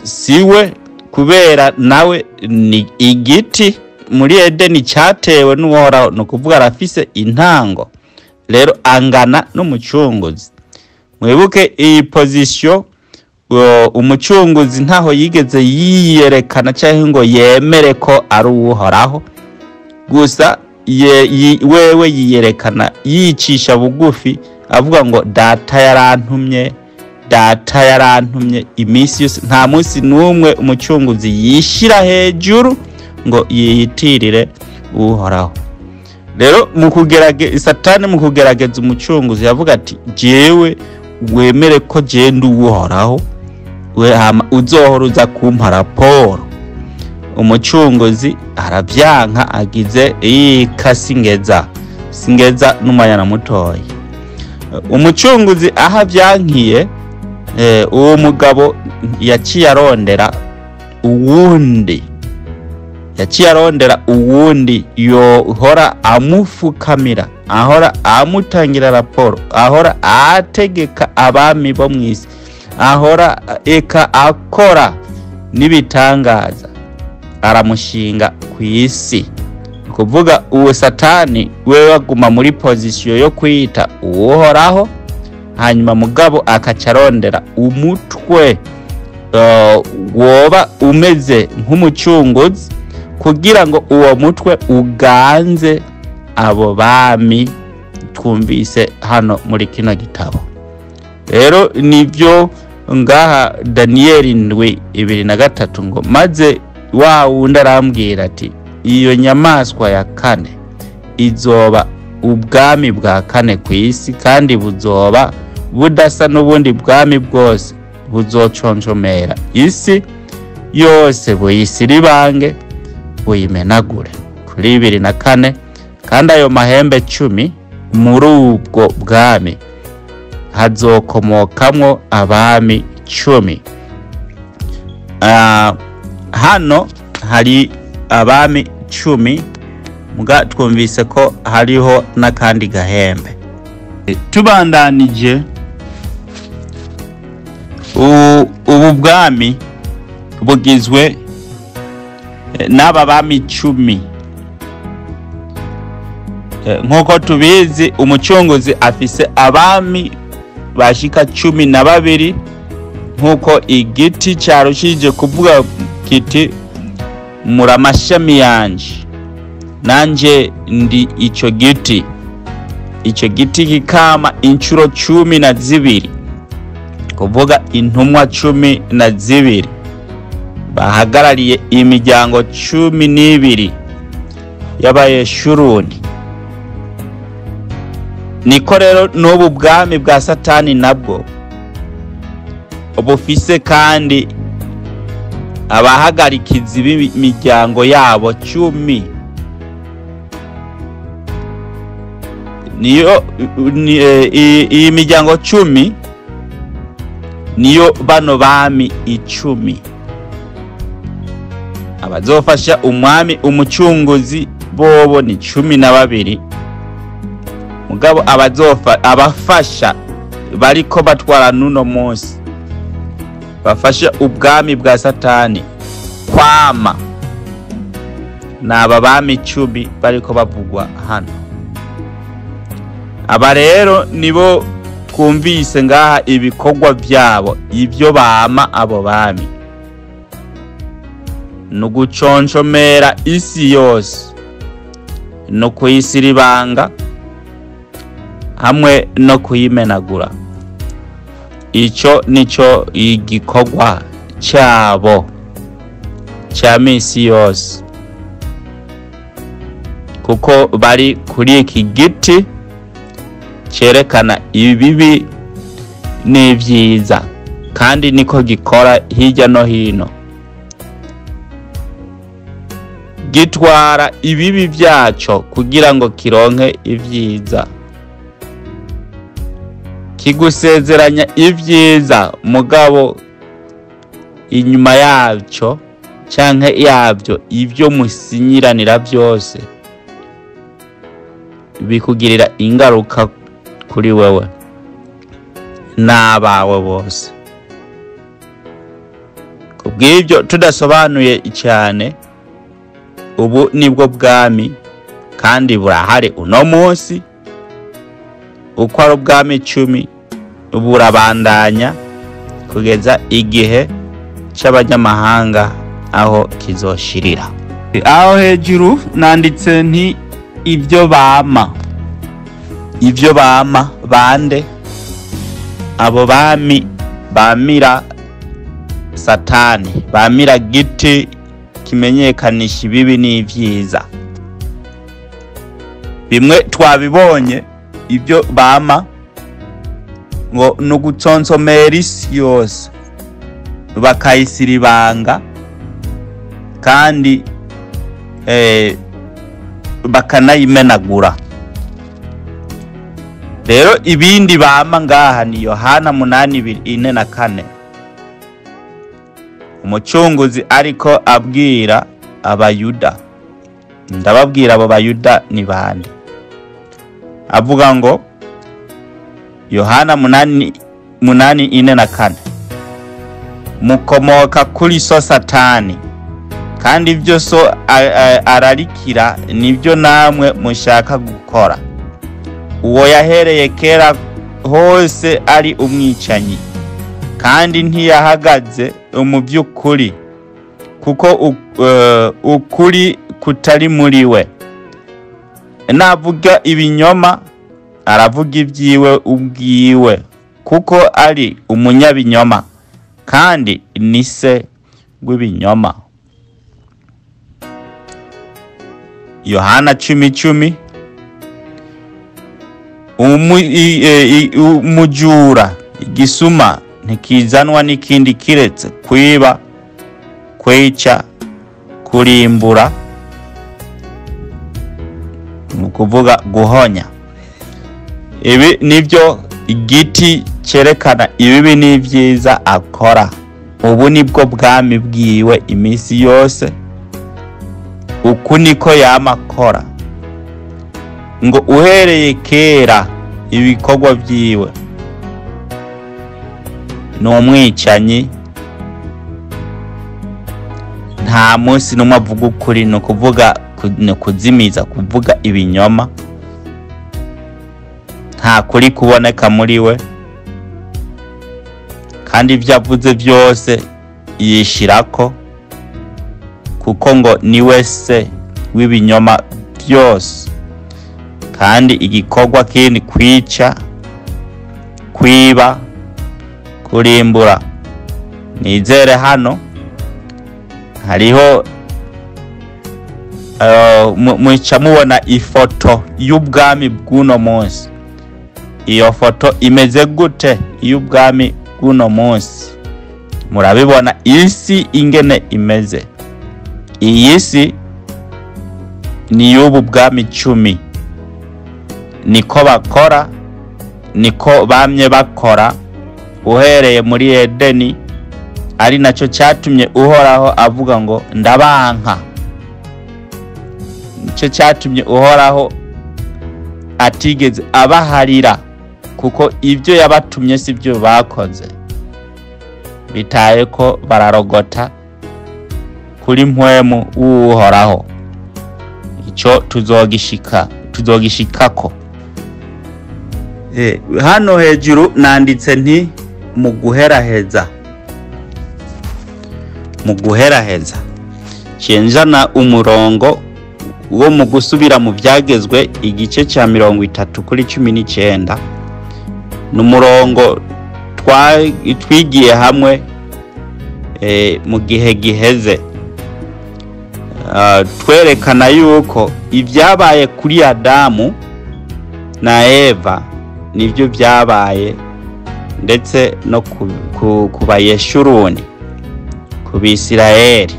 siwe, kubera nawe ni igiti muri Edeni cyatewe n'Uhoraho, ni ukuvuga arafise intango, rero angana n'umucunguzi. Mwibuke iyi position, umucunguzi ntaho yigeze yiyerekana cyangwa ngo yemere ko ari uwuhoraho, gusa wewe yiyerekana yicisha bugufi avuga ngo data yarantumye, data yarantumye iminsi yose. Nta munsi n'umwe umucunguzi yishira hejuru ngo yiyitirire Uhoraho. Rero mu kugerageza Satani, mu kugerageza umucunguzi yavuga ati jewe wemere ko je ndi Uhoraho, we hama uzohora uza kumpa raporo. Umucunguzi aravyanka, agize ika singeza singeza n'umwanya na mutoya. Umucunguzi aho avyankiye, uwo mugabo yaciye arondera uwundi, yaciye arondera uwundi yohora amufukamira, ahora amutangira raporo, ahora ategeka abami bo mw'isi, ahora eka akora n'ibitangaza, aramushinga ku isi. Kuvuga uwo Satani wewe aguma muri position yo kwita uwohoraho, hanyuma mugabo akacarondera umutwe woba umeze nk'umucunguzi kugira ngo uwo mutwe uganze abo bami twumvise hano muri kino gitabo. Rero nibyo ngaha Daniyeli 7:23 ngo maze wa wundi arambwira ati iyo nyamaswa ya kane izoba ubwami bwa kane ku isi, kandi buzoba budasa n'ubundi bwami bwose, buzoconjomera isi yose, buyisiribange buyimenagure. Kuri 24, kandi ayo mahembe 10 muri ubwo bwami hazokomokamwo abami 10. Hano hari abami 10, muga twumvise ko hariho n'akandi gahembe. Tubandanije ubu bwami bugizwe n'aba bami 10. Nk'uko tubizi umucunguzi afise abami bashika 12, nk'uko igiti cyarushije kuvuga kiti muri amashami yanje nanje ndi ico giti. Ico giti kikama inshuro 12, kuvuga intumwa 12 bahagarariye imiryango 12 y'Abayeshuruni. Niko rero n'ubu bwami bwa Satani nabwo bufise kandi abahagarikizi b'imiryango yabo 10. Niyo iyi miryango 10 niyo bano bami 10 abazofasha umwami umucunguzi bobo ni 12. Mugabo abafasha bariko batwara nuno munsi bafasha ubwami bwa Satani kwama naba bami 10 bariko bavugwa hano. Aba rero nibo twumvise ngaha ibikorwa byabo, ibyo bama abo bami no guconshomera isi yose no kuyisiribanga hamwe no kuyimenagura. Ico nico igikorwa cyabo. cya misi yose, kuko bari kuri iki giti cyerekana ibibi n'ibyiza, kandi niko gikora hirya no hino, gitwara ibibi byacyo kugira ngo kironke ibyiza, kigusezeranya ibyiza, mugabo inyuma yacyo canke yabyo ibyo musinyiranira byose bikugirira ingaruka kuri wewe n'abawe bose. Kubw'ibyo tudasobanuye cyane, ubu nibwo bwami kandi burahari uno munsi, uko ari ubwami 10 burabandanya kugeza igihe cy'abanyamahanga aho kizoshirira. Aho hejuru nanditse nti ibyo bama, ibyo bama bande? Abo bami bamira Satani, bamira giti kimenyekanisha ibibi n'ivyiza. Bimwe twabibonye ibyo bama ngo nugutsonsomera isi yose bakayisiribanga, kandi bakanayimenagura. Rero ibindi bama ngaha ni Yohana 8:4, Umucunguzi ariko abwira Abayuda. Ndababwira abo Bayuda ni bande? Avuga ngo Yohana 8:4, mukomoka kuri so Satani, kandi ibyo so ararikira nibyo namwe mushaka gukora. Uwo yahereye kera hose ari umwicanyi, kandi ntiyahagaze mu by'ukuri, kuko ukuri kutari muri we. Navuga ibinyoma aravuga ibyiwe ubwiwe, kuko ari umunyabinyoma kandi ni se w'ibinyoma. Yohana 10:10, umujura igisuma ntikizanwa n'ikindi kiretse kwiba, kwica, kurimbura, ni ukuvuga guhonya. Ibi nibyo igiti cyerekana ibibi n'ibyiza akora. Ubu nibwo bwami bwiwe iminsi yose, uku niko yama akora. Ngo uhereye kera ibikorwa byiwe ni umwicanyi, nta munsi n'umwe avuga ukuri, ni ukuvuga ni kuzimiza, kuvuga ibinyoma, nta kuri kuboneka muri we, kandi ibyo avuze byose yishirako, kuko ngo niwe se w'ibinyoma byose. Kandi igikorwa kindi kwica, kwiba, kurimbura. Nizere hano hariho muca mubona ifoto y'ubwami bw'uno munsi. Iyo foto imeze gute y'ubwami bw'uno munsi? Murabibona isi ingene imeze. Iyi si ni y'ubu bwami 10. Niko bakora, niko bamye bakora uhereye muri Edeni, ari nacyo cyatumye Uhoraho avuga ngo ndabanka. Nicyo cyatumye Uhoraho atigeze abaharira, kuko ibyo yabatumye si byo bakoze. Bitaye ko bararogota kuri mpwemu w'Uhoraho. Icyo tuzogishikako. Hano hejuru nanditse nti mu guheraheza. Mu guheraheza cenjana umurongo wo mu gusubira mu byagezwe igice cya 30:19. N'umurongo twigiye hamwe mu gihe giheze. Twerekana yuko ibyabaye kuri Adamu na Eva nibyo byabaye ndetse no ku Bayeshuruni, ku Bisirayeli.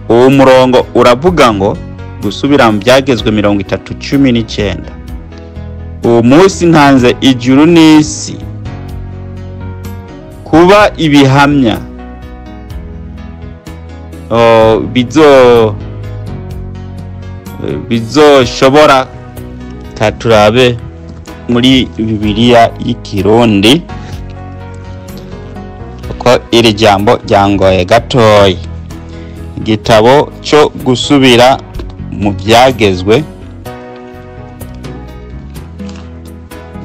Uwo murongo uravuga ngo gusubira mu Byagezwe 30:19, uwo munsi ntanze ijuru n'isi kuba ibihamya bizoshobora. Turabe muri Bibiliya y'Ikirundi kuko iri jambo ryangoye gatoya. Igitabo cyo gusubira mu Byagezwe,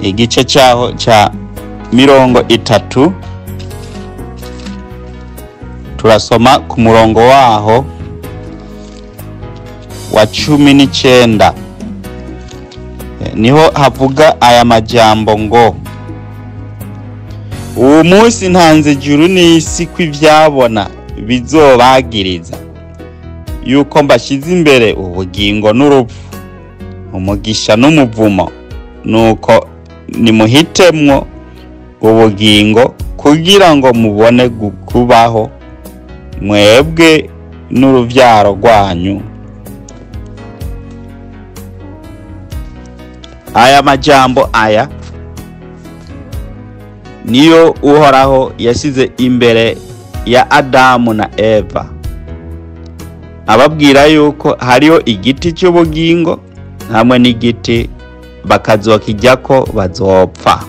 igice cyaho cya 30, turasoma ku murongo waho wa 19. Niho havuga aya majambo ngo: uwo munsi ntanze ijuru n'isi ko ivyabona bizobagiriza yuko mbashyize imbere ubugingo n'urupfu, umugisha n'umuvumo, nuko nimuhitemwo ubugingo kugira ngo mubone kubaho mwebwe n'uruvyaro rwanyu. Aya majambo aya niyo Uhoraho yasize imbere ya Adamu na Eva, ababwira yuko hariho igiti cy'ubugingo hamwe n'igiti bakazokijyako bazopfa.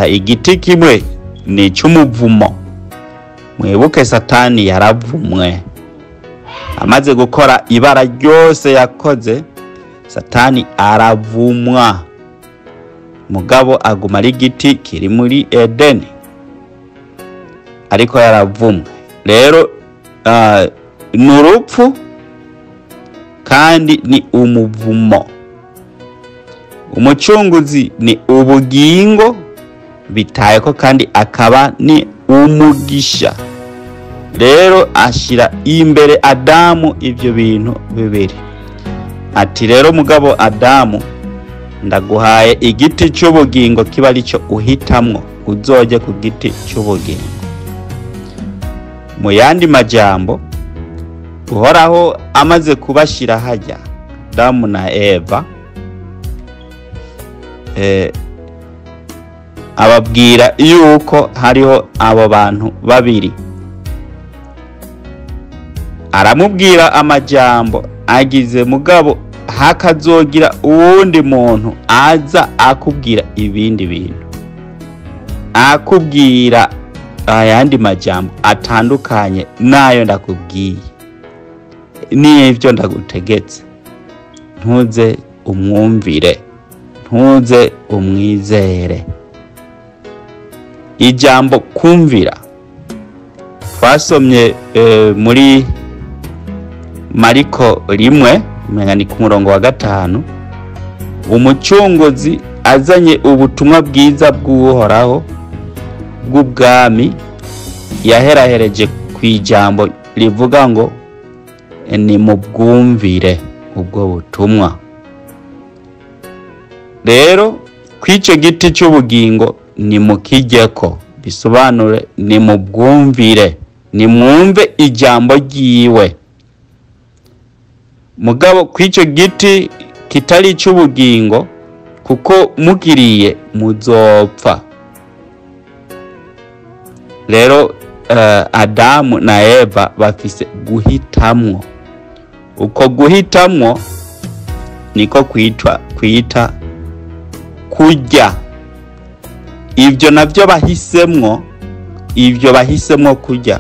Igiti kimwe ni icy'umuvumo. Mwibuke Satani yaravumwe amaze gukora ibara ryose yakoze. Satani aravumwa, mugabo aguma ari igiti kiri muri Edeni, ariko yaravumwe. Rero ni urupfu kandi ni umuvumo. Umucunguzi ni ubugingo bitaye ko kandi akaba ni umugisha. Rero ashira imbere Adamu ivyo bintu bibiri, ati rero mugabo Adamu, ndaguhaye igiti cy'ubugingo kiba aricyo uhitamwo, uzoje ku giti cy'ubugingo. Mu yandi majambo, Uhoraho amaze kubashira hajya Adamu na Eva, ababwira yuko hariho abo bantu babiri. Aramubwira amajambo agize, mugabo hakazogira uwundi muntu aza akubwira ibindi bintu, akubwira ayandi majambo atandukanye nayo ndakubwiye n'ivyo ndagutegetse, ntuze umwumvire, ntuze umwizere. Ijambo kumvira twasomye muri Mariko 1, ni ku murongo wa 5, umucunguzi azanye ubutumwa bwiza bw'Uhoraho bw'ubwami yaherahereje ku ijambo rivuga ngo ni mubwumvire ubwo butumwa. Rero kw'icyo giti cy'ubugingo ni mukijyeko, bisobanure ni mubwumvire, ni mwumve ijambo ryiwe. Mugabo kw'icyo giti kitari cy'ubugingo, kuko mugiriye muzopfa. Rero Adamu na Eva bafise guhitamwo. Uko guhitamwo niko kwita kurya. Ivyo navyo bahisemwo, ivyo bahisemwo kurya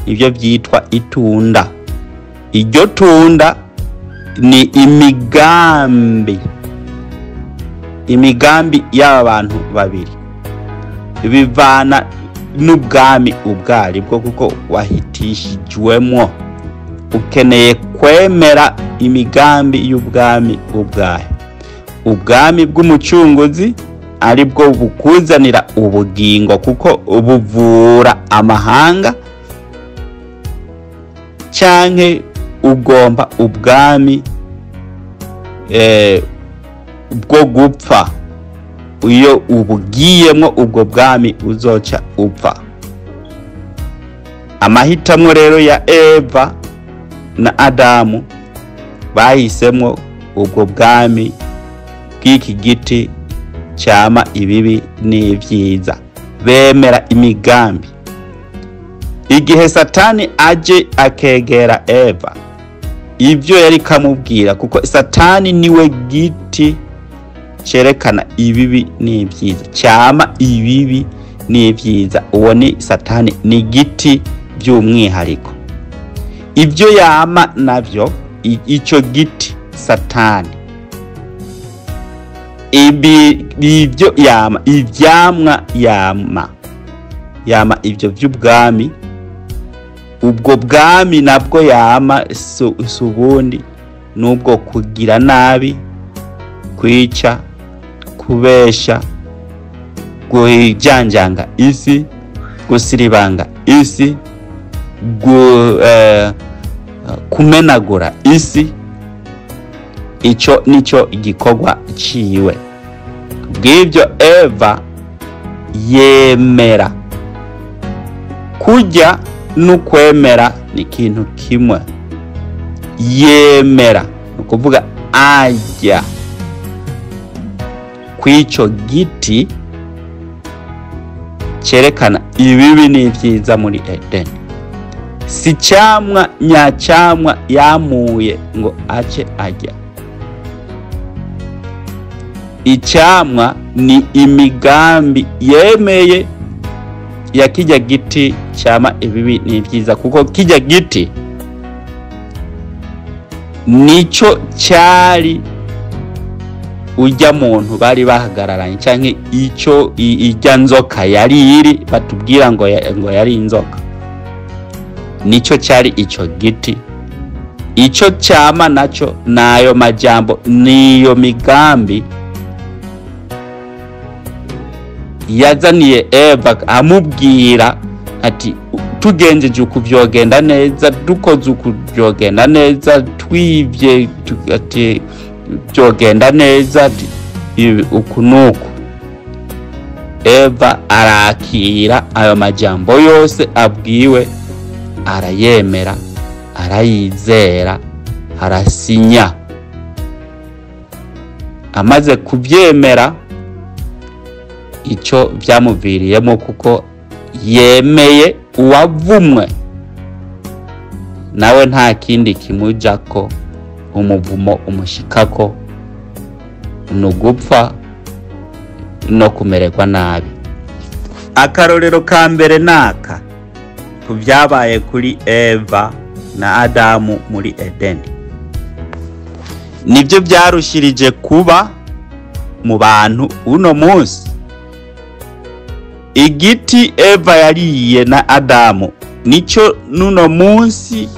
nivyo vyitwa itunda. Iryo tunda ni imigambi y'abantu babiri, bivana n'ubwami ubwari bwo, kuko wahitishijwemwo. Ukeneye kwemera imigambi y'ubwami ubwayo, ubwami bw'umucunguzi ari bwo bukuzanira ubugingo, kuko buvura amahanga, Canke ugomba ubwami bwo gupfa? Iyo ubugiyemo ubwo bwami uzoca upfa. Amahitamo rero ya Eva na Adamu, bahisemo ubwo bwami bw'iki giti cyama ibibi n'ibyiza, bemera imigambi. Igihe Satani aje akegera Eva, ibyo yari kamubwira, kuko Satani niwe giti cyerekana ibibi n'ibyiza, cyama ibibi n'ibyiza, uwo ni Satani, ni giti by'umwihariko. Ibyo yama navyo, icyo giti Satani, ibyo yama, ivyamwa yama ibyo by'ubwami. Ubwo bwami nabwo yama si ubundi, nubwo kugira nabi, kwica, kubesha, kujanjanga isi, gusiribanga isi, kumenagura isi. Ico nico igikorwa ciwe. Bw'ibyo Eva yemera kurya n'ukwemera ni ikintu kimwe. Yemera ni ukuvuga ajya kw'ico giti cyerekana ibibi n'ibyiza muri Edeni. Si cyamwa nyacyamwa yamuye ngo ace ajya. Icyamwa ni imigambi yemeye ya kijya giti cyama ibibi n'ibyiza, kuko kijya giti nico cyari ujya muntu bari bahagararanye, canke ico ijya nzoka yari iri batubwira ngo yari inzoka, nico cyari ico giti. Ico cyama naco nayo majambo, niyo migambi yazaniye Eva, amubwira ati tugenjeje uku vyogenda neza, dukoze uku vyogenda neza, twivye ati byogenda neza, uku nuku. Eva arakira ayo majambo yose abwiwe, arayemera, arayizera, arasinya. Amaze kubyemera, icyo byamuviriyemo, kuko yemeye uwavumwe, nawe nta kindi kimujako, umuvumo umushikako nugupfa no kumererwa nabi. Akarorero ka mbere naka ku byabaye kuri Eva na Adamu muri Edeni, nibyo byarushirije kuba mu bantu uno munsi. Igiti Eva yariye na Adamu nico nuno munsi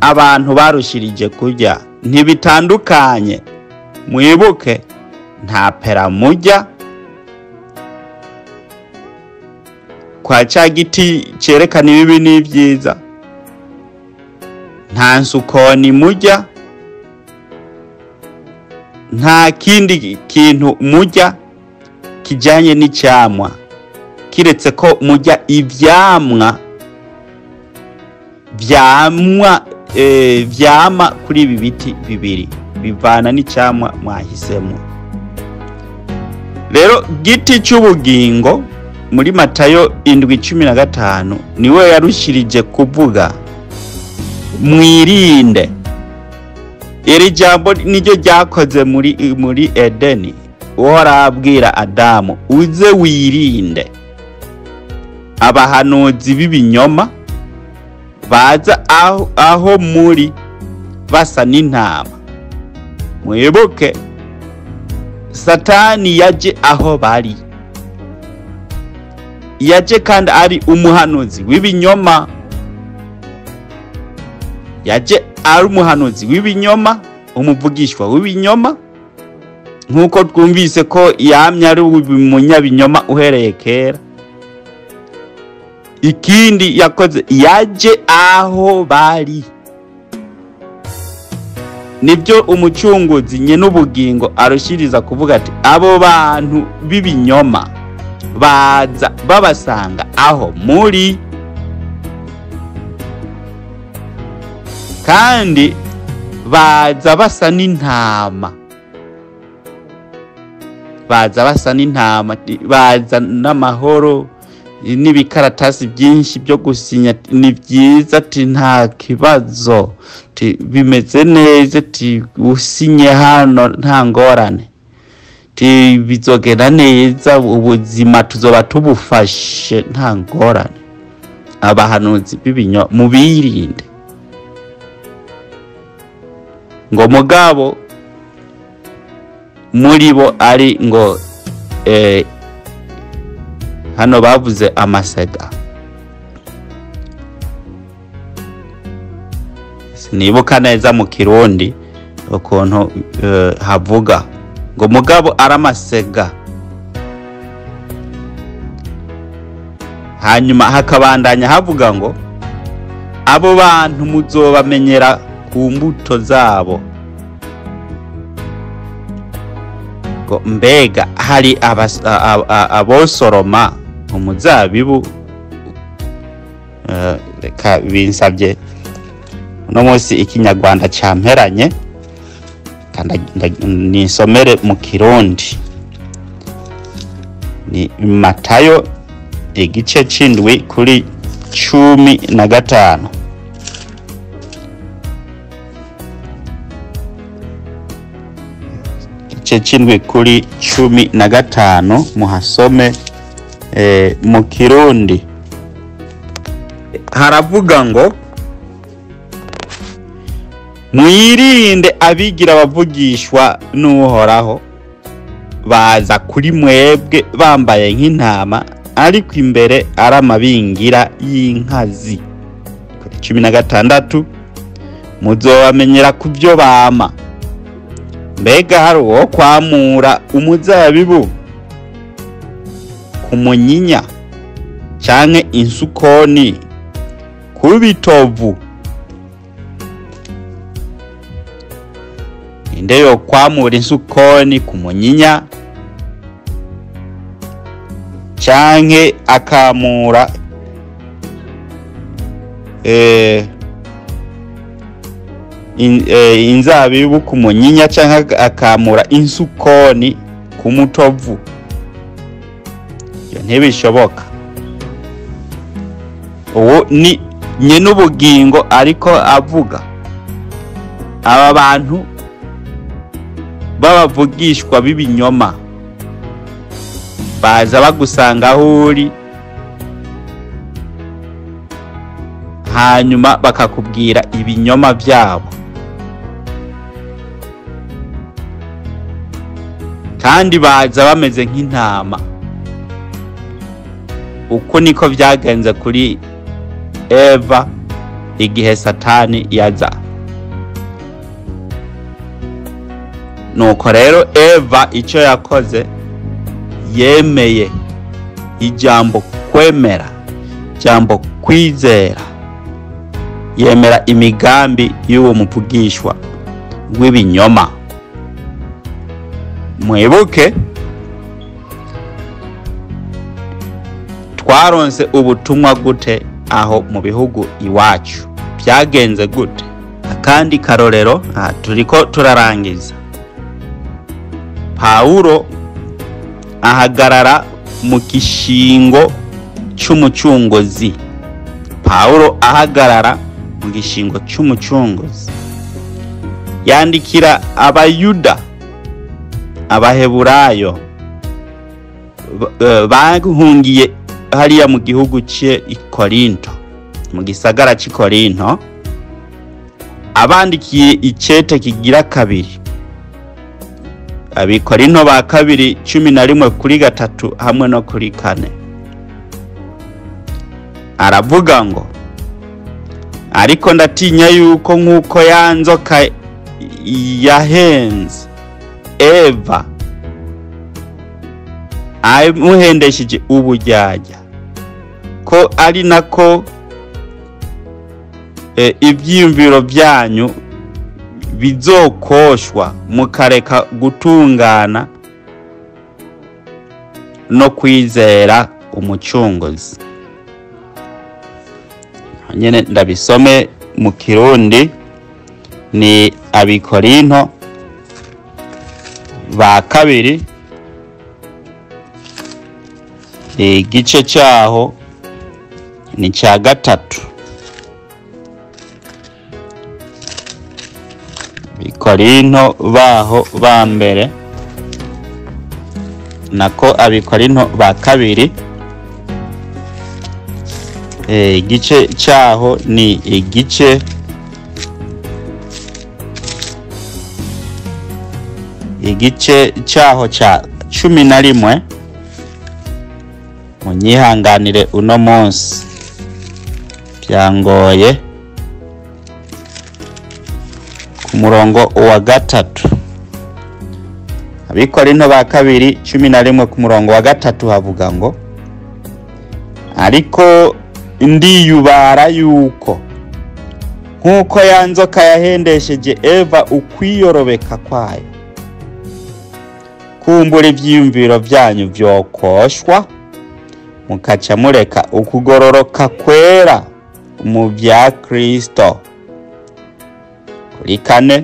abantu barushirije kurya, ntibitandukanye. Mwibuke nta pera mujya kwa ca giti cyerekana ibibi n'ibyiza, nta nsukoni mujya, nta kindi kintu mujya kijanye n'icyamwa, kiretse ko mujya ivyamwa vyamwa vyama kuri ibi biti bibiri bivana n'icyamwa mwahisemo. Rero giti cy'ubugingo muri Matayo 7:15 niwe yarushirije kuvuga mwirinde. Iri jambo niryo ryakoze muri Edeni. Uhoraho Adamu, uze wirinde abahanuzi b'ibinyoma baza aho muri basa n'intama. Mwibuke Satani yaje aho bari, yaje kandi ari umuhanuzi w'ibinyoma, yaje ari umuhanuzi w'ibinyoma, umuvugishwa w'ibinyoma, nkuko twumvise ko yamye ari umunyabinyoma uhereye kera. Ikindi yakoze, yaje aho bari Nibyo umucunguzi nye n'ubugingo arushiriza kuvuga ati abo bantu b'ibinyoma baza babasanga aho muri, kandi baza basa n'intama, baza basa n'intama, baza n'amahoro n'ibikaratasi byinshi byo gusinya, ni byiza ati nta kibazo, bimeze neza, ati usinye hano nta ngorane, ati bizogenda neza, ubuzima tuzoba tubufashe nta ngorane. Abahanuzi b'ibinyoma mubirinde. Ngo mugabo muri bo ari ngo hano bavuze amasega, sinibuka neza mu Kirundi ukuntu havuga ngo mugabo ari amasega. Hanyuma hakabandanya havuga ngo abo bantu muzobamenyera ku mbuto zabo. Ngo mbega hari abosoroma umuzabibu? Reka binsabye uno munsi ikinyarwanda camperanye, nisomere mu Kirundi. Ni Matayo igice c'indwi kuri 15. Igice c'indwi kuri 15 muhasome mu Kirundi. Haravuga ngo mwirinde abigira abavugishwa n'Uhoraho, baza kuri mwebwe bambaye nk'intama, ariko imbere ari amabingira y'inkazi. Kuri 16 muzobamenyera ku byo bama. Mbega hari uwo kwamura umuzabibu ku munyinya canke insukoni ku bitovu? Inde yo kwamura insukoni ku munyinya canke akamura inzabibu ku munyinya canke akamura insukoni ku mutovu? Iyo ntibishoboka. Uwo ni nyenubugingo ariko avuga aba bantu babavugishwa b'ibinyoma baza bagusanga aho uri, hanyuma bakakubwira ibinyoma byabo, kandi baza bameze nk'intama. Uko niko byagenze kuri Eva igihe Satani yaza. Nuko rero Eva icyo yakoze, yemeye ijambo kwemera, ijambo kwizera, yemera imigambi y'uwo muvugishwa w'ibinyoma. Mwibuke twaronse ubutumwa gute aho mu bihugu iwacu, byagenze gute? Akandi karorero, turiko turarangiza. Paulo ahagarara mu gishingo c'umucunguzi. Paulo ahagarara mu gishingo c'umucunguzi, yandikira abayuda, abaheburayo bahungiye hariya mu gihugu c'e Korinto, mu gisagara c'i Korinto, abandikiye icete kigira kabiri, Abikorinto ba kabiri 11 kuri 3 hamwe no kuri 4. Aravuga ngo ariko ndatinya yuko nkuko ya nzoka yahenze Eva amuhendesheje ubujyajya, ko ari nako ibyiyumviro byanyu bizokoshwa mukareka gutungana no kwizera umucunguzi. Nyene ndabisome mu Kirundi, ni Abikorinto ba kabiri igice cyaho ni cya 3. Abikorinto baho ba mbere nako Abikorinto ba kabiri igice cyaho ni igice cyaho cya 11. Munyihanganire uno munsi byangoye. Ku murongo wa 3, Abikorinto ba kabiri 11 ku murongo wa 3 havuga ngo: ariko ndiyubara yuko nkuko ya nzoka yahendesheje Eva ukwiyorobeka kwayo, kumbura ivyiyumviro vyanyu vyokoshwa mukaca mureka ukugororoka kwera mu vya Kristo. Kuri 4,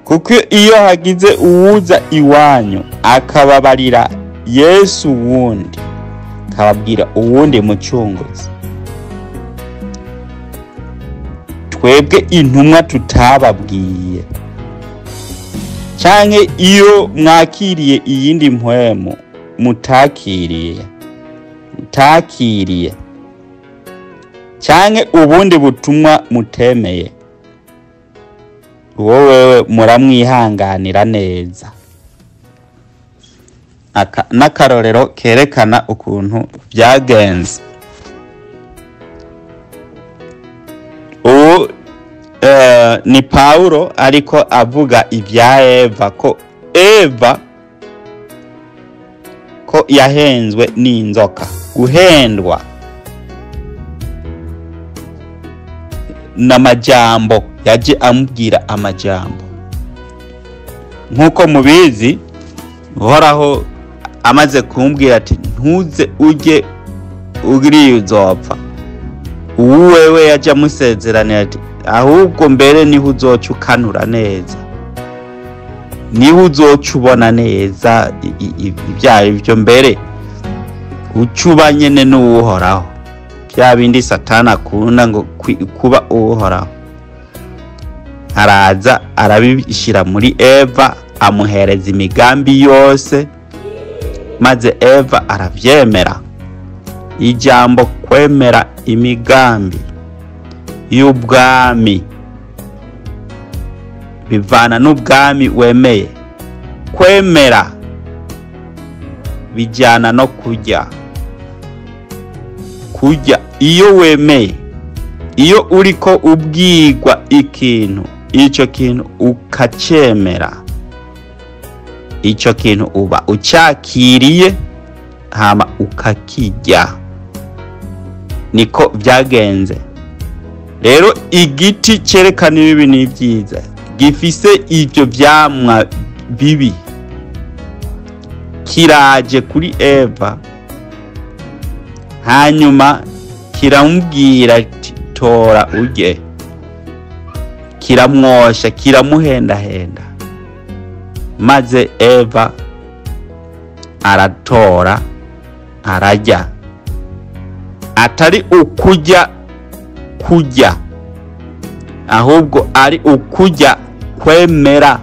kuko iyo hagize uwuza iwanyu akababarira Yesu wundi, akababwira uwundi mucunguzi, twebwe intumwa tutababwiye, canke iyo mwakiriye iyindi mpwemu mutakiriye, canke ubundi butumwa mutemeye, uwo wewe muramwihanganira neza. Aka n'akarorero kerekana ukuntu byagenze. Ubu ni Paulo ariko avuga ibya Eva, ko Eva ko yahenzwe n'inzoka. Guhendwa n'amajambo, yaje amubwira amajambo. Nkuko mubizi, Uhoraho amaze kumbwira ati ntuze ujye ugiriye uzopfa, uwewe yaje amusezeranira ati ahubwo mbere niho uzoca ukanura neza, niho uzoca ubona neza ibyaha ibyo, mbere ucuba nyene n'Uhoraho. Bya bindi Satani akunda ngo kuba Uhoraho, araza arabishyira muri Eva, amuhereza imigambi yose, maze Eva aravyemera. Ijambo kwemera imigambi y'ubwami bivana n'ubwami wemeye. Kwemera bijyana no kurya. Kurya iyo wemeye, iyo uriko ubwirwa ikintu, icyo kintu ukacemera, icyo kintu uba ucyakiriye hama ukakirya. Niko byagenze. Rero igiti cyerekana ibibi n'ibyiza gifise ibyo byamwa bibi kiraje kuri Eva, hanyuma kiramubwira ati tora urye, kiramwosha, kiramuhendahenda, maze Eva aratora ararya. Atari ukurya kurya, ahubwo ari ukurya kwemera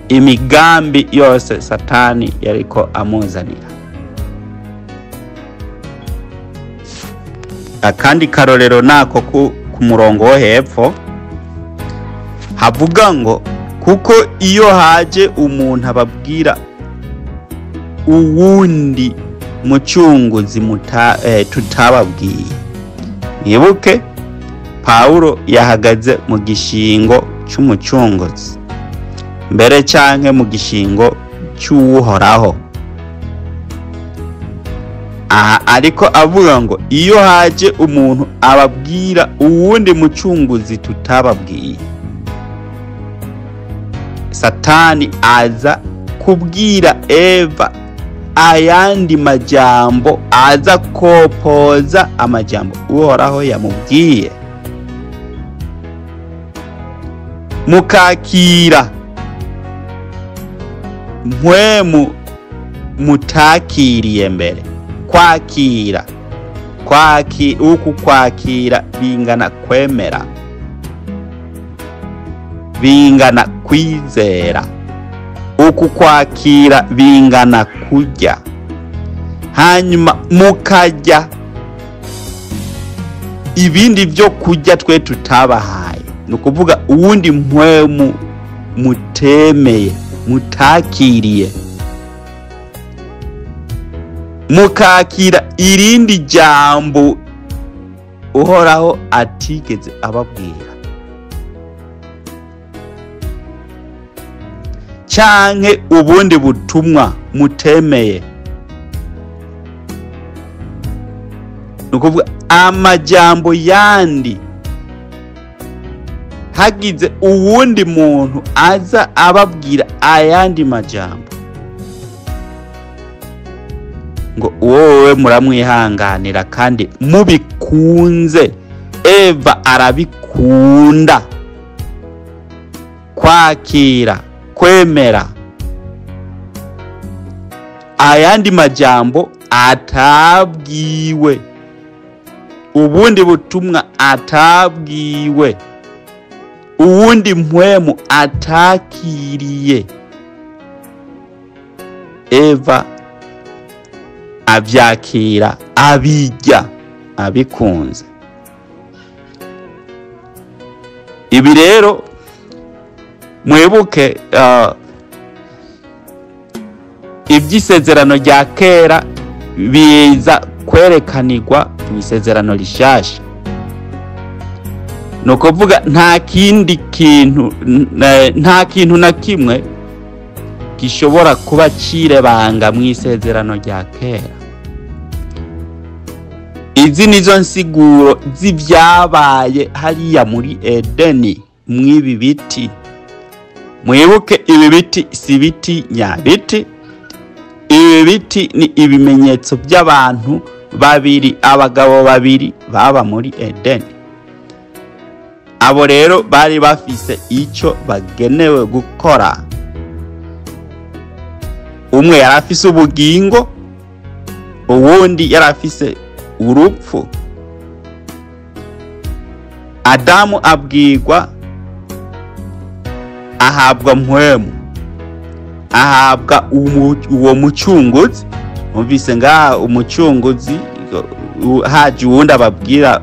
imigambi yose Satani yariko amuzanira. Akandi karorero nako ku murongo wo hepfo havuga ngo kuko iyo haje umuntu ababwira uwundi mucunguzi tutababwiye. Mwibuke Paulo yahagaze mu gishingo cy'umucunguzi mbere canke mu gishingo cy'Uhoraho. Aha ariko avuga ngo iyo haje umuntu ababwira uwundi mucunguzi tutababwiye, Satani aza kubwira Eva ayandi majambo, aza kopoza amajambo Uhoraho yamubwiye. Mukakira mpwemu mutakiriye mbere. Kwakira uku kwakira bingana kwemera, bingana kwizera. Uku kwakira bingana kurya. Hanyuma mukarya ibindi byo kurya twe tutabahaye, ni ukuvuga uwundi mpwemu mutemeye, mutakiriye. Mukakira irindi jambo Uhoraho atigeze ababwira, canke ubundi butumwa mutemeye. Ni ukuvuga amajambo yandi, hagize uwundi muntu aza ababwira ayandi majambo, ngo wowe muramwihanganira kandi mubikunze. Eva arabikunda kwakira, kwemera ayandi majambo atabwiwe, ubundi butumwa atabwiwe, uwundi mpwemu atakiriye. Eva avyakira, abijya, abikunze. Ibi rero mwibuke iby'isezerano rya kera biza kwerekanirwa mu isezerano rishasha. Ni ukuvuga nta kindi kintu, nta kintu na kimwe gishobora kuba cirebanga mu isezerano rya kera. Izi nizo nsiguro z'ivyabaye hariya muri Edeni mw'ibi biti. Mwibuke ibi biti si biti nyabiti. Ibi biti ni ibimenyetso by'abantu babiri, abagabo babiri baba muri Edeni. Abo rero bari bafise ico bagenewe gukora. Umwe yarafise ubugingo, uwundi yarafise urupfu. Adamu abwirwa, ahabwa mpwemu, ahabwa uwo mucunguzi. Umvise ngaha umucunguzi, haje uwundi ababwira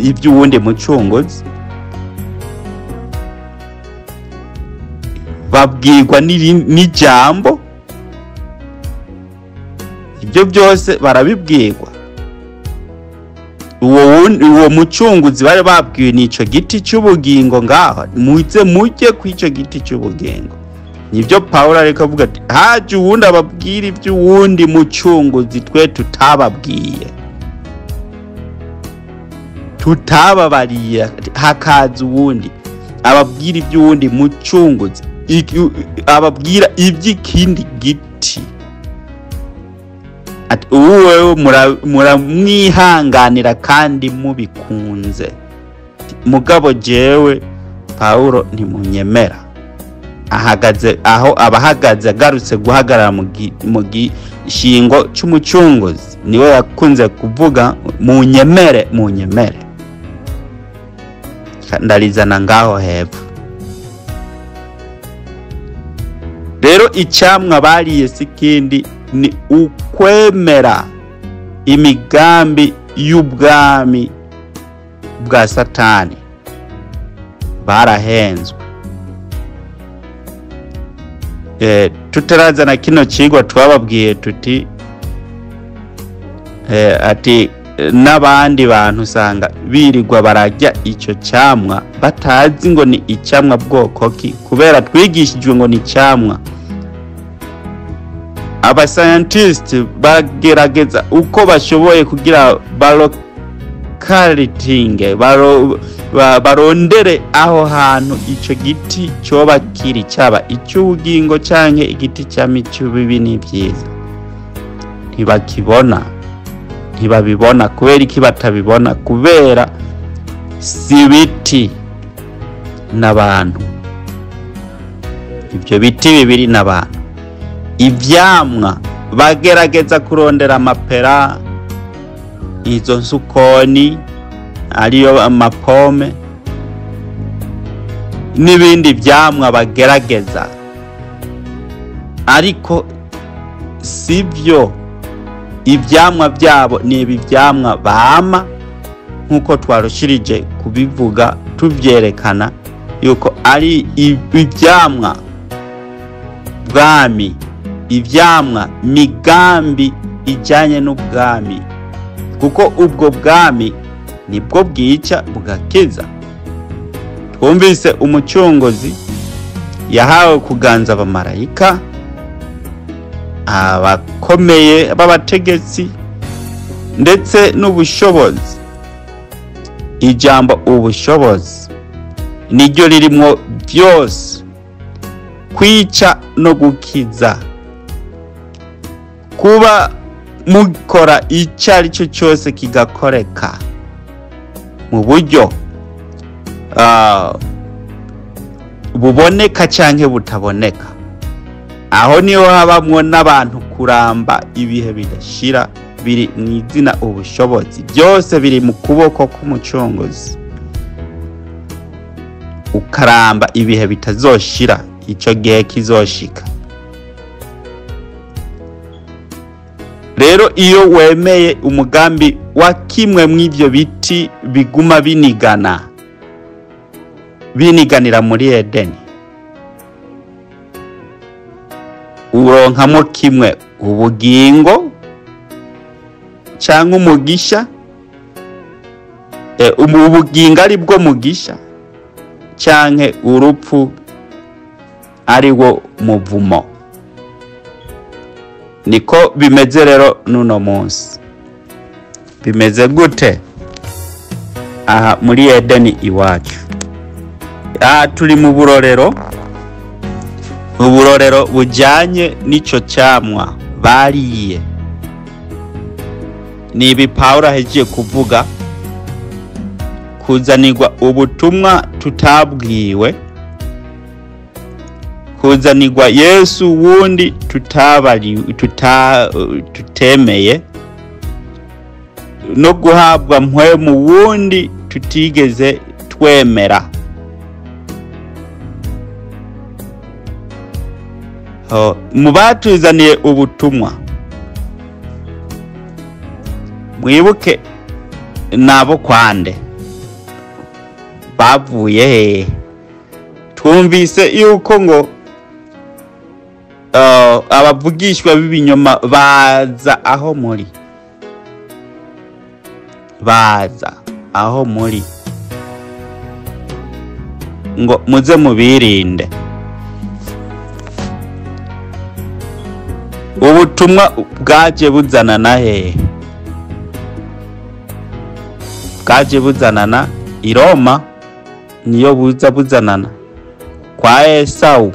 iby'uwundi mucunguzi. Babwirwa n'ijambo, ibyo byose barabibwirwa. Uwo mucunguzi bari babwiwe n'ico giti cy'ubugingo, ngaho muze mujye kw'ico giti cy'ubugingo. Nibyo Paulo ariko avuga ati haje uwundi ababwira iby'uwundi mucunguzi twe tutababwiye, tutababariye. Hakaza uwundi ababwira iby'uwundi mucunguzi, ababwira iby'ikindi giti. Ati uwewe muramwihanganira kandi mubikunze, mugabo jewe Paulo ntimunyemera. Ahagaze aho abahagaze, agarutse guhagarara mu gishingo cy'umucunguzi. Niwe yakunze kuvuga munyemere, munyemere. Ndarizana ngaho hepfo. Rero icyamwa bariye sikindi ni ukwemera imigambi y'ubwami bwa Satani. Barahenzwe. Tutarazana kino kigwa twababwiye tuti ati n'abandi bantu usanga birirwa barajya icyo cyamwa batazi ngo ni icyamwa bwoko ki, kubera twigishijwe ngo ni icyamwa. Aba scientists bagerageza uko bashoboye kugira bakaritinge barondere aho hantu ico giti coba kiri, caba icy'ubugingo canke igiti cy'amicy'ubibi n'ivyiza. Ntibakibona, ntibabibona. Kubera iki batabibona? Kubera si biti n'abantu. Ibyo biti bibiri n'abantu. Ivyamwa bagerageza kurondera amapera, izo nsukoni ariyo amapome n'ibindi vyamwa bagerageza, ariko sivyo. Ivyamwa vyabo ni ibi vyamwa bama, nkuko twarushirije kubivuga tuvyerekana yuko ari ivyamwa bwami, ivyamwa migambi ijanye n'ubwami, kuko ubwo bwami nibwo bwica bugakiza. Twumvise umucunguzi yahawe kuganza abamarayika, abakomeye b'abategetsi, ndetse n'ubushobozi. Ijambo ubushobozi niryo ririmwo byose, kwica no gukiza. Kuba mukora icyo ari cyo cyose kigakoreka mu buryo buboneka canke butaboneka, aho niho habamwo n'abantu kuramba ibihe bidashira. Biri mu izina ubushobozi, byose biri mu kuboko k'umucunguzi. Ukaramba ibihe bitazoshira, ico gihe kizoshika. Rero iyo wemeye umugambi wa kimwe mw'ivyo biti biguma binigana, biniganira muri Edeni, uronkamo kimwe, ubugingo cyangwa umugisha. Ubugingo ari bwo mugisha, canke urupfu ari wo muvumo. Niko bimeze rero nuno munsi. Bimeze gute aha muri Edeni iwacu? Aha turi mu burorero, uburorero bujanye n'ico camwa bariye. Ni ibi Pawulo ahejeje kuvuga, kuzanirwa ubutumwa tutabwiwe, kuzanirwa Yesu wundi tutemeye, no guhabwa mpwemu wundi tutigeze twemera. Mu batuzaniye ubutumwa, mwibuke nabo kwande bavuye hehe? Twumvise yuko ngo abavugishwa b'ibinyoma baza aho muri, baza aho muri ngo muze mubirinde. Ubutumwa bwaje buzanana hehe? Bwaje buzanana i Roma, niyo buza buzanana kwa Esawu.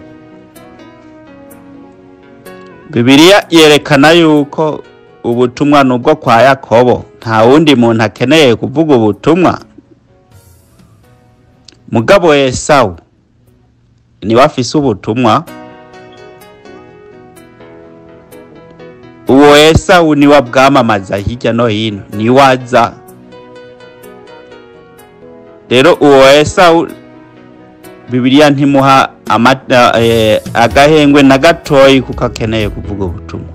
Bibiliya yerekana yuko ubutumwa nubwo kwa Yakobo, nta wundi muntu akeneye kuvuga ubutumwa. Mugabo Esawu niwe afise ubutumwa. Uwo Esawu niwe abwamamaza hirya no hino, niwe aza. Rero uwo Esawu Bibiliya ntimuha agahengwe na gatoyi, kuko akeneye kuvuga ubutumwa,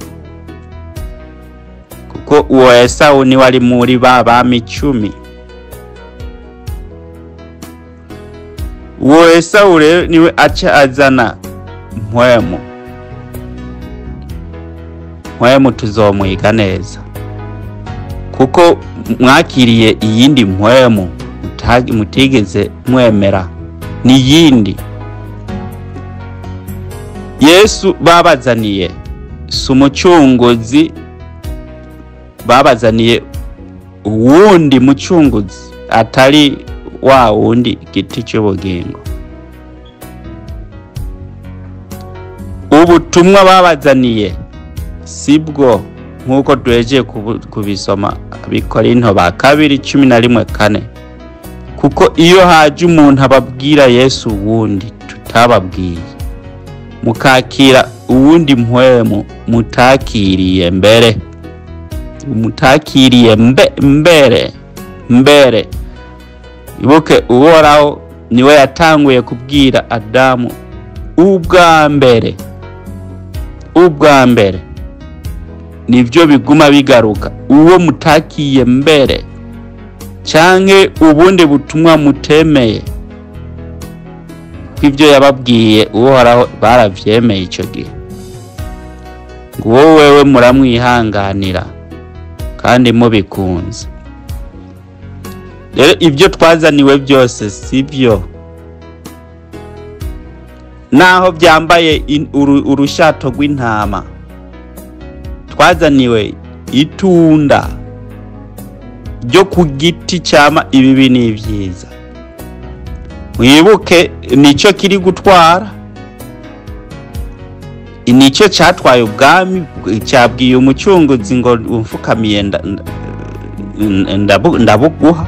kuko uwo Esawu niwe ari muri ba bami 10. Uwo Esawu rero niwe aca azana mpwemu. Mpwemu tuzomwiga neza, kuko mwakiriye iyindi mpwemu mutigeze mwemera, ni yindi. Yesu babazaniye si umucunguzi, babazaniye Uwundi mucunguzi atari wa wundi giti cy'ubugingo. Ubutumwa babazaniye sibwo, nk'uko duhejeje kubisoma Abikorinto ba kabiri 11:4, kuko iyo haje umuntu ababwira Yesu wundi tutababwiye, mukakira uwundi mpwemu mutakiriye mbere, mutakiriye mbere. Ibuke Uhoraho niwe yatanguye kubwira Adamu ubwa mbere, ubwa mbere. Nivyo biguma bigaruka, uwo mutakiye mbere canke ubundi butumwa mutemeye, kw'ivyo yababwiye Uhoraho baravyemeye ico gihe. Ngo wewe muramwihanganira kandi mubikunze. Rero ibyo twazaniwe byose sibyo, naho byambaye urushato rw'intama. Twazaniwe itunda ryo ku giti cyama ibibi n'ibyiza. Mwibuke nicyo kiri gutwara, nicyo cyatwaye ubwami, cyabwiye umucunguzi ngo umfukamiye ndabuguha.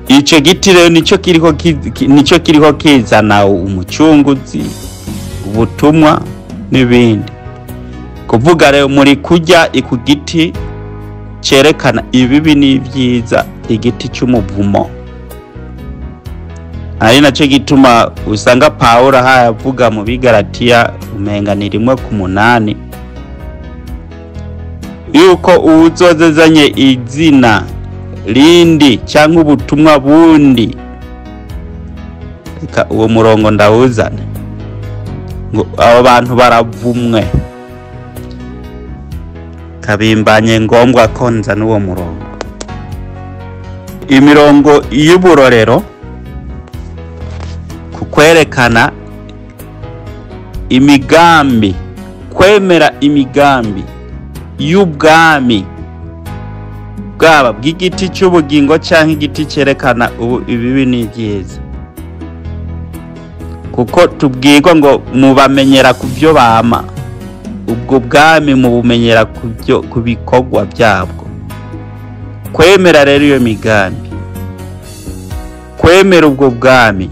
Icyo giti rero nicyo kiriho kizana umucunguzi, ubutumwa n'ibindi. Kuvuga rero muri kurya ku giti cyerekana ibibi n'ibyiza, igiti cy'umuvumo. Ari nacyo gituma usanga Pawulo ahavuga mu Bigalatiya umenga ni 1:8 yuko uwuzozezanye izina rindi cyangwa ubutumwa bundi, reka uwo murongo ndawuzane, ngo abo bantu baravumwe. Kabimbanye ngombwa ko nza n'uwo murongo. Imirongo y'uburorero kukwerekana imigambi, kwemera imigambi y'ubwami bwaba bw'igiti cy'ubugingo cyangwa igiti cyerekana ibibi n'ibyiza. Kuko tubwirwa ngo mubamenyera ku byo bama, ubwo bwami mubumenyera ku bikorwa byabwo. Kwemera rero iyo migambi, kwemera ubwo bwami,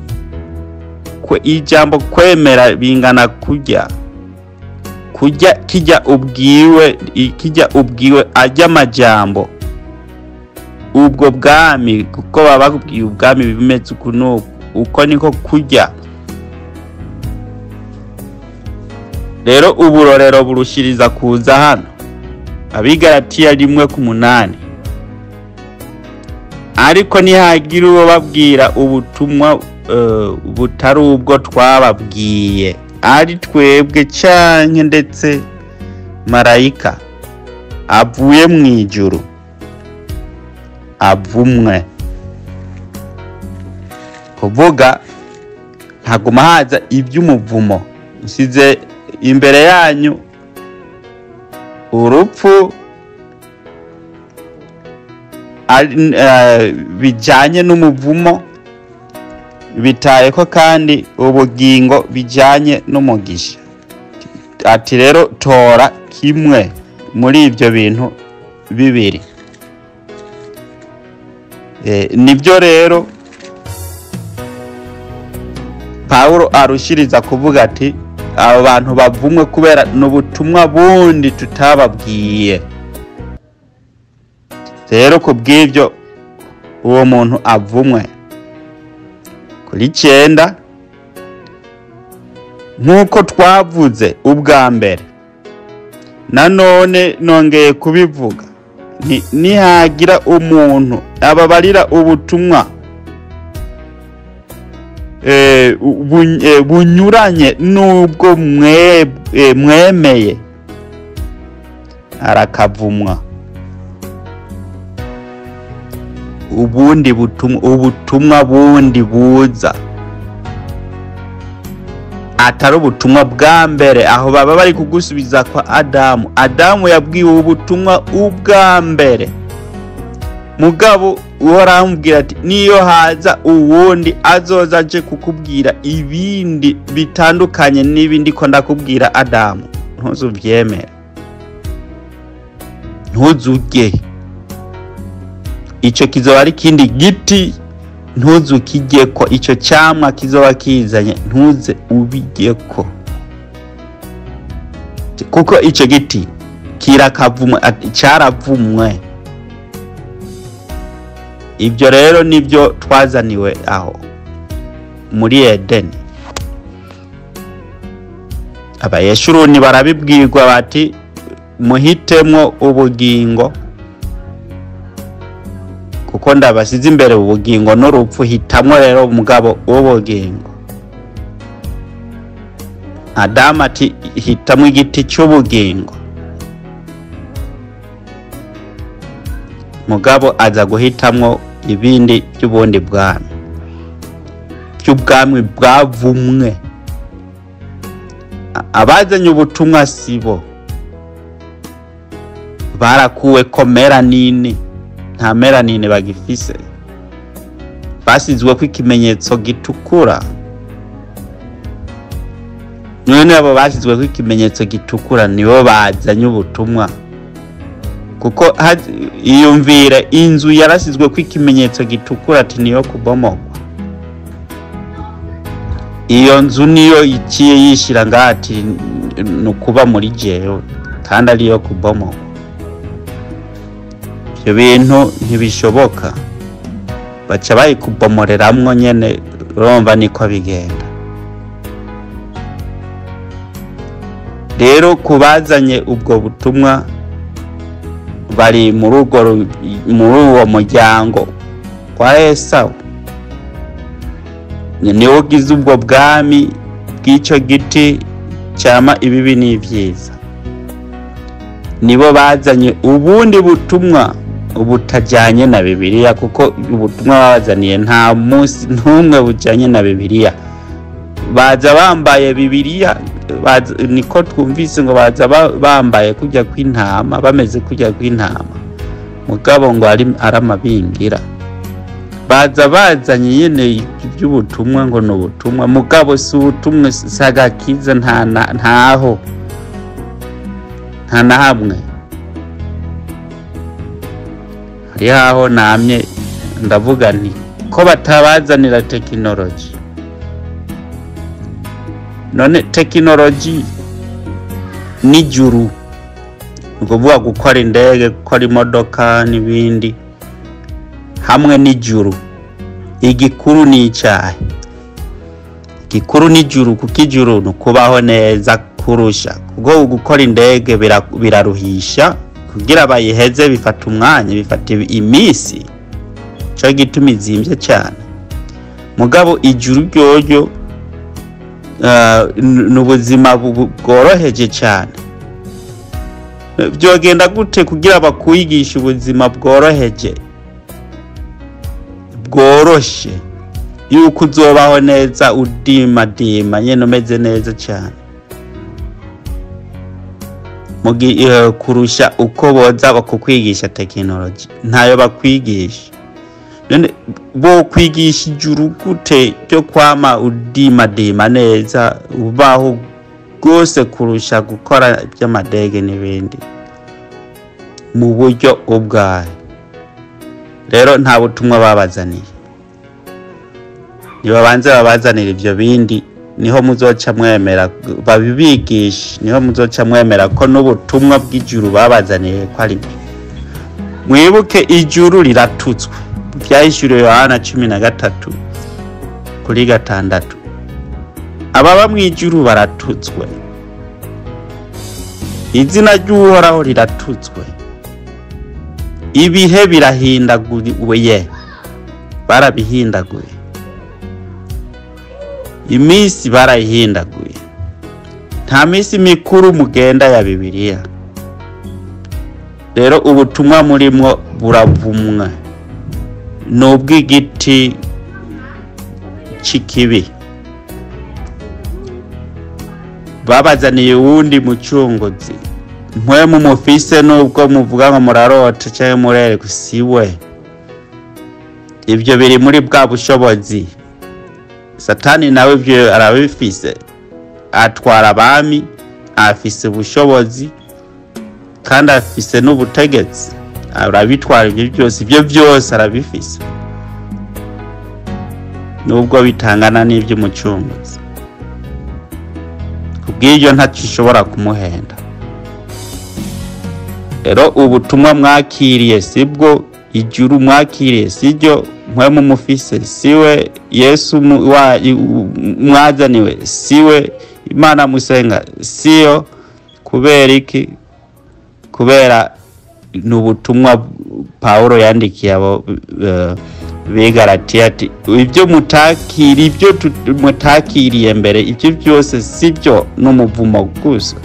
ijambo kwemera bingana kurya, kurya kijya ubwiwe, kijya ubwiwe ajya amajambo ubwo bwami, kuko baba bakubwiye ubwami bimeze uku n'uku, uko niko kurya. Rero uburorero burushiriza kuza hano. Abigalatiya 1:8. Ariko nihagira uwo babwira ubutumwa butari ubwo twababwiye, ari twebwe canke ndetse marayika avuye mu ijuru, avumwe. Kuvuga ntaguma haza iby'umuvumo. Nsize imbere yanyu urupfu bijanye n'umuvumo, bitayeko kandi ubugingo bijanye n'umugisha. Ati rero tora kimwe muri ibyo bintu bibiri. Nibyo rero Pawulo arushiriza kuvuga ati abo bantu bavumwe kubera n'ubutumwa bundi tutababwiye. Rero kubw'ibyo uwo muntu avumwe. Kuri 9, nk'uko twavuze ubwa mbere, nanone nongeye kubivuga, nihagira umuntu ababarira ubutumwa bunyuranye n'ubwo mwemeye, arakavumwa. Ubundi butumwa, ubutumwa bundi buza Atari ubutumwa bwa mbere. Aho baba bari kugusubiza kwa Adamu. Adamu yabwiwe ubutumwa ubwa mbere, mugabo Uhoraho amubwira ati niyo haza uwundi azoza aje kukubwira ibindi bitandukanye n'ibindi ko ndakubwira Adamu, ntuzuvyemere, ntuzurye ico kizoba ari ikindi giti, ntuzukijyeko, ico camwa kizoba kizanye ntuze ubijyeko, kuko ico giti kirakavumwe, caravumwe. Ibyo rero nibyo twazaniwe aho muri Edeni. Abayeshuruni barabibwirwa bati muhitemwo ubugingo, kuko ndabasize imbere ubugingo n'urupfu, hitamwo rero umugabo w'ubugingo. Adamu ati hitamwo igiti cy'ubugingo, mugabo aza guhitamwo ibindi by'ubundi bwami, by'ubwami bwavumwe. Abazanye ubutumwa sibo, barakuwe ko melanine, nta melanine bagifise, basizwe ko ikimenyetso gitukura. None abo basizwe ko ikimenyetso gitukura nibo bazanye ubutumwa, kuko iyumvire inzu yarasizwe ko ikimenyetso gitukura ati niyo kubomogwa. Iyo nzu niyo iciye yishira ngati nukuba muri jewe kandi ariyo kubomogwa. Ibyo bintu ntibishoboka, baca bayikubomoreramwo nyene, urumva niko bigenda. Rero kubazanye ubwo butumwa bari muri uwo muryango kwa Esawu, niwo ugize ubwo bwami bw'icyo giti cyama ibibi n'ibyiza. Nibo bazanye ubundi butumwa ubutajyanye na Bibiliya, kuko ubutumwa babazaniye nta munsi n'umwe bujyanye na Bibiliya. Baza bambaye Bibiliya, niko twumvise ngo baza bambaye kujya kw'intama, bameze kujya kw'intama, mugabo ngo ari amabingira. Baza bazanye nyene iby'ubutumwa ngo ni ubutumwa, mugabo si ubutumwa, sagakiza ntaho nta na hamwe. Hari aho namye ndavuga nti ko batabazanira tekinoloji. None tekinoloji n'ijuru, ni ukuvuga gukora indege, gukora imodoka n'ibindi, hamwe n'ijuru, igikuru ni icyahe? Igikuru n'ijuru, kuko ijuru ni ukubaho neza kurusha. Kuko gukora indege biraruhisha, kugira bayiheze bifata umwanya, bifata iminsi, cyo gituma izimvye cyane. Mugabo ijuru ryoryo n'ubuzima bworoheje cyane. Byogenda gute kugira bakwigisha ubuzima bworoheje, bworoshe, yuko uzobaho neza udimadima nyene umeze neza cyane, kurusha uko boza bakukwigisha tekinoloji? Ntayo bakwigisha. None bo kwigisha ijuru gute ryo kwama udimadima neza ubaho rwose kurusha gukora iby'amadege n'ibindi mu buryo ubwayo? Rero nta butumwa babazaniye, nibabanze babazanira ibyo bindi, niho muzoca mwemera babibigisha, niho muzoca mwemera ko n'ubutumwa bw'ijuru babazaniye ko ari byo. Mwibuke ijuru riratutswe, Ivyahishuriwe Yohana 13:6. Ababa mw'ijuru baratutswe, izina ry'Uhoraho riratutswe, ibihe birahindaguye, barabihindaguye, iminsi barayihindaguye. Nta minsi mikuru mugenda ya Bibiliya. Rero ubutumwa murimwo buravumwa, n'ubw'igiti c'ikibi. Babazaniye uwundi mucunguzi. Mpwemu mufise nubwo muvuga ngo murarota canke murereka, siwe. Ivyo biri muri bwa bushobozi. Satani nawe ivyo arabifise, atwara abami, afise ubushobozi kandi afise n'ubutegetsi, arabitwara ivyo byose, ivyo byose arabifise nubwo bitangana n'ivy'umucunguzi. Kubw'ivyo ntaco ushobora kumuhenda. Rero ubutumwa mwakiriye sibwo, ijuru mwakiriye siryo, mpwemu mufise siwe, Yesu mwazaniwe siwe, Imana musenga siyo. Kubera iki? Kubera ni ubutumwa Pawulo yandikiye abo b'Igalatiya ati ibyo mutakiri, ibyo mutakiriye mbere, ibyo byose sibyo, n'umuvumo gusa.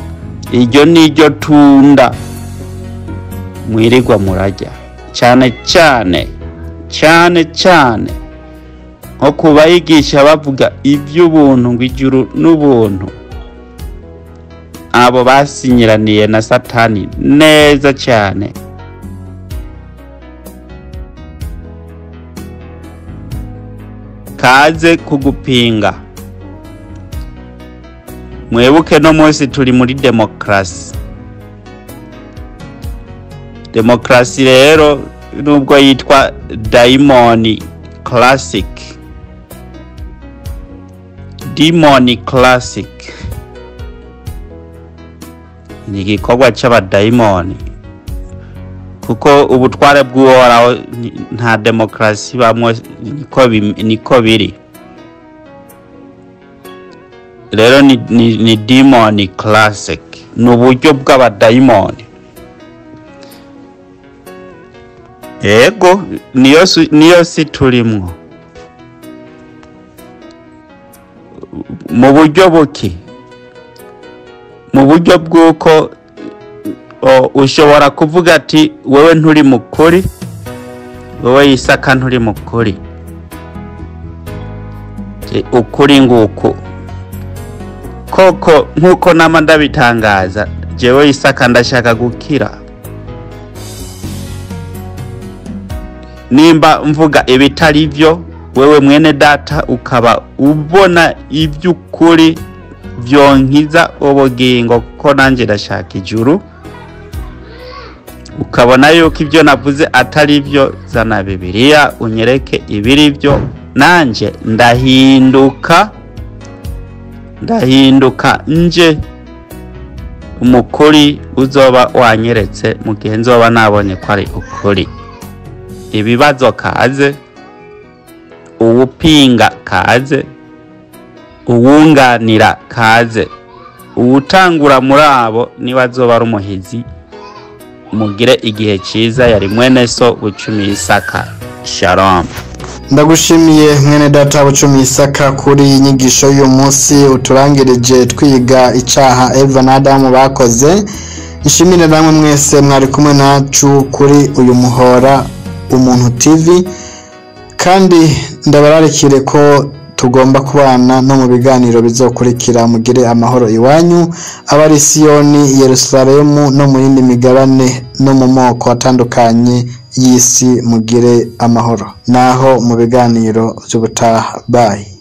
Iryo ni ryo tunda mwirirwa murarya, cyane cyane cyane cyane nko kubayigisha bavuga iby'ubuntu ngo ijuru n'ubuntu. Abo basinyiraniye na Satani neza cyane. Kaze kugupinga. Mwibuke no munsi turi muri demokrasi. Demokrasi rero nubwo yitwa Daimoni Classic, Demon Classic, ni igikorwa c'abadayimoni, kuko ubutware bw'Uhoraho nta demokrasi bamwe, niko biri. Rero ni Demon Classic, ni uburyo bw'abadayimoni. Ego niyo si turimwo mu buryo buki, mu buryo bw'uko ushobora kuvuga ati wewe nturi mukuri, wewe Isaka nturi mukuri, ukuri nguku koko nkuko nama ndabitangaza, jewe Isaka ndashaka gukira. Nimba mvuga ibitari byo, wewe mwene data ukaba ubona iby'ukuri vyonkiza ubugingo, kuko nanje ndashaka ijuru, ukabona yuko ibyo navuze atari byo, zana Bibiliya unyereke ibiri byo, nanje ndahinduka nje umukuri uzoba wanyeretse mu gihe nzoba nabonye ko ari ukuri. Ibibazo kaze, uwupinga kaze, uwunganira kaze, uwutangura muri abo niwe azoba ari umuhizi. Mugire igihe cyiza. Yari mwene so Bucumi Isaka. Shalom. Ndagushimiye mwene data Bucumi Isaka kuri iyi nyigisho y'uyu munsi uturangirije twiga icaha Eva na Adamu bakoze. Nshimire namwe mwese mwari kumwe nacu kuri uyu muhora Umuntu TV, kandi ndabararikire ko tugomba kubana no mu biganiro bizokurikira. Mugire amahoro iwanyu, abari Siyoni, Yerusalemu no mu yindi migabane no mu moko atandukanye y'isi, mugire amahoro naho mu biganiro by'ubutaha. Bye.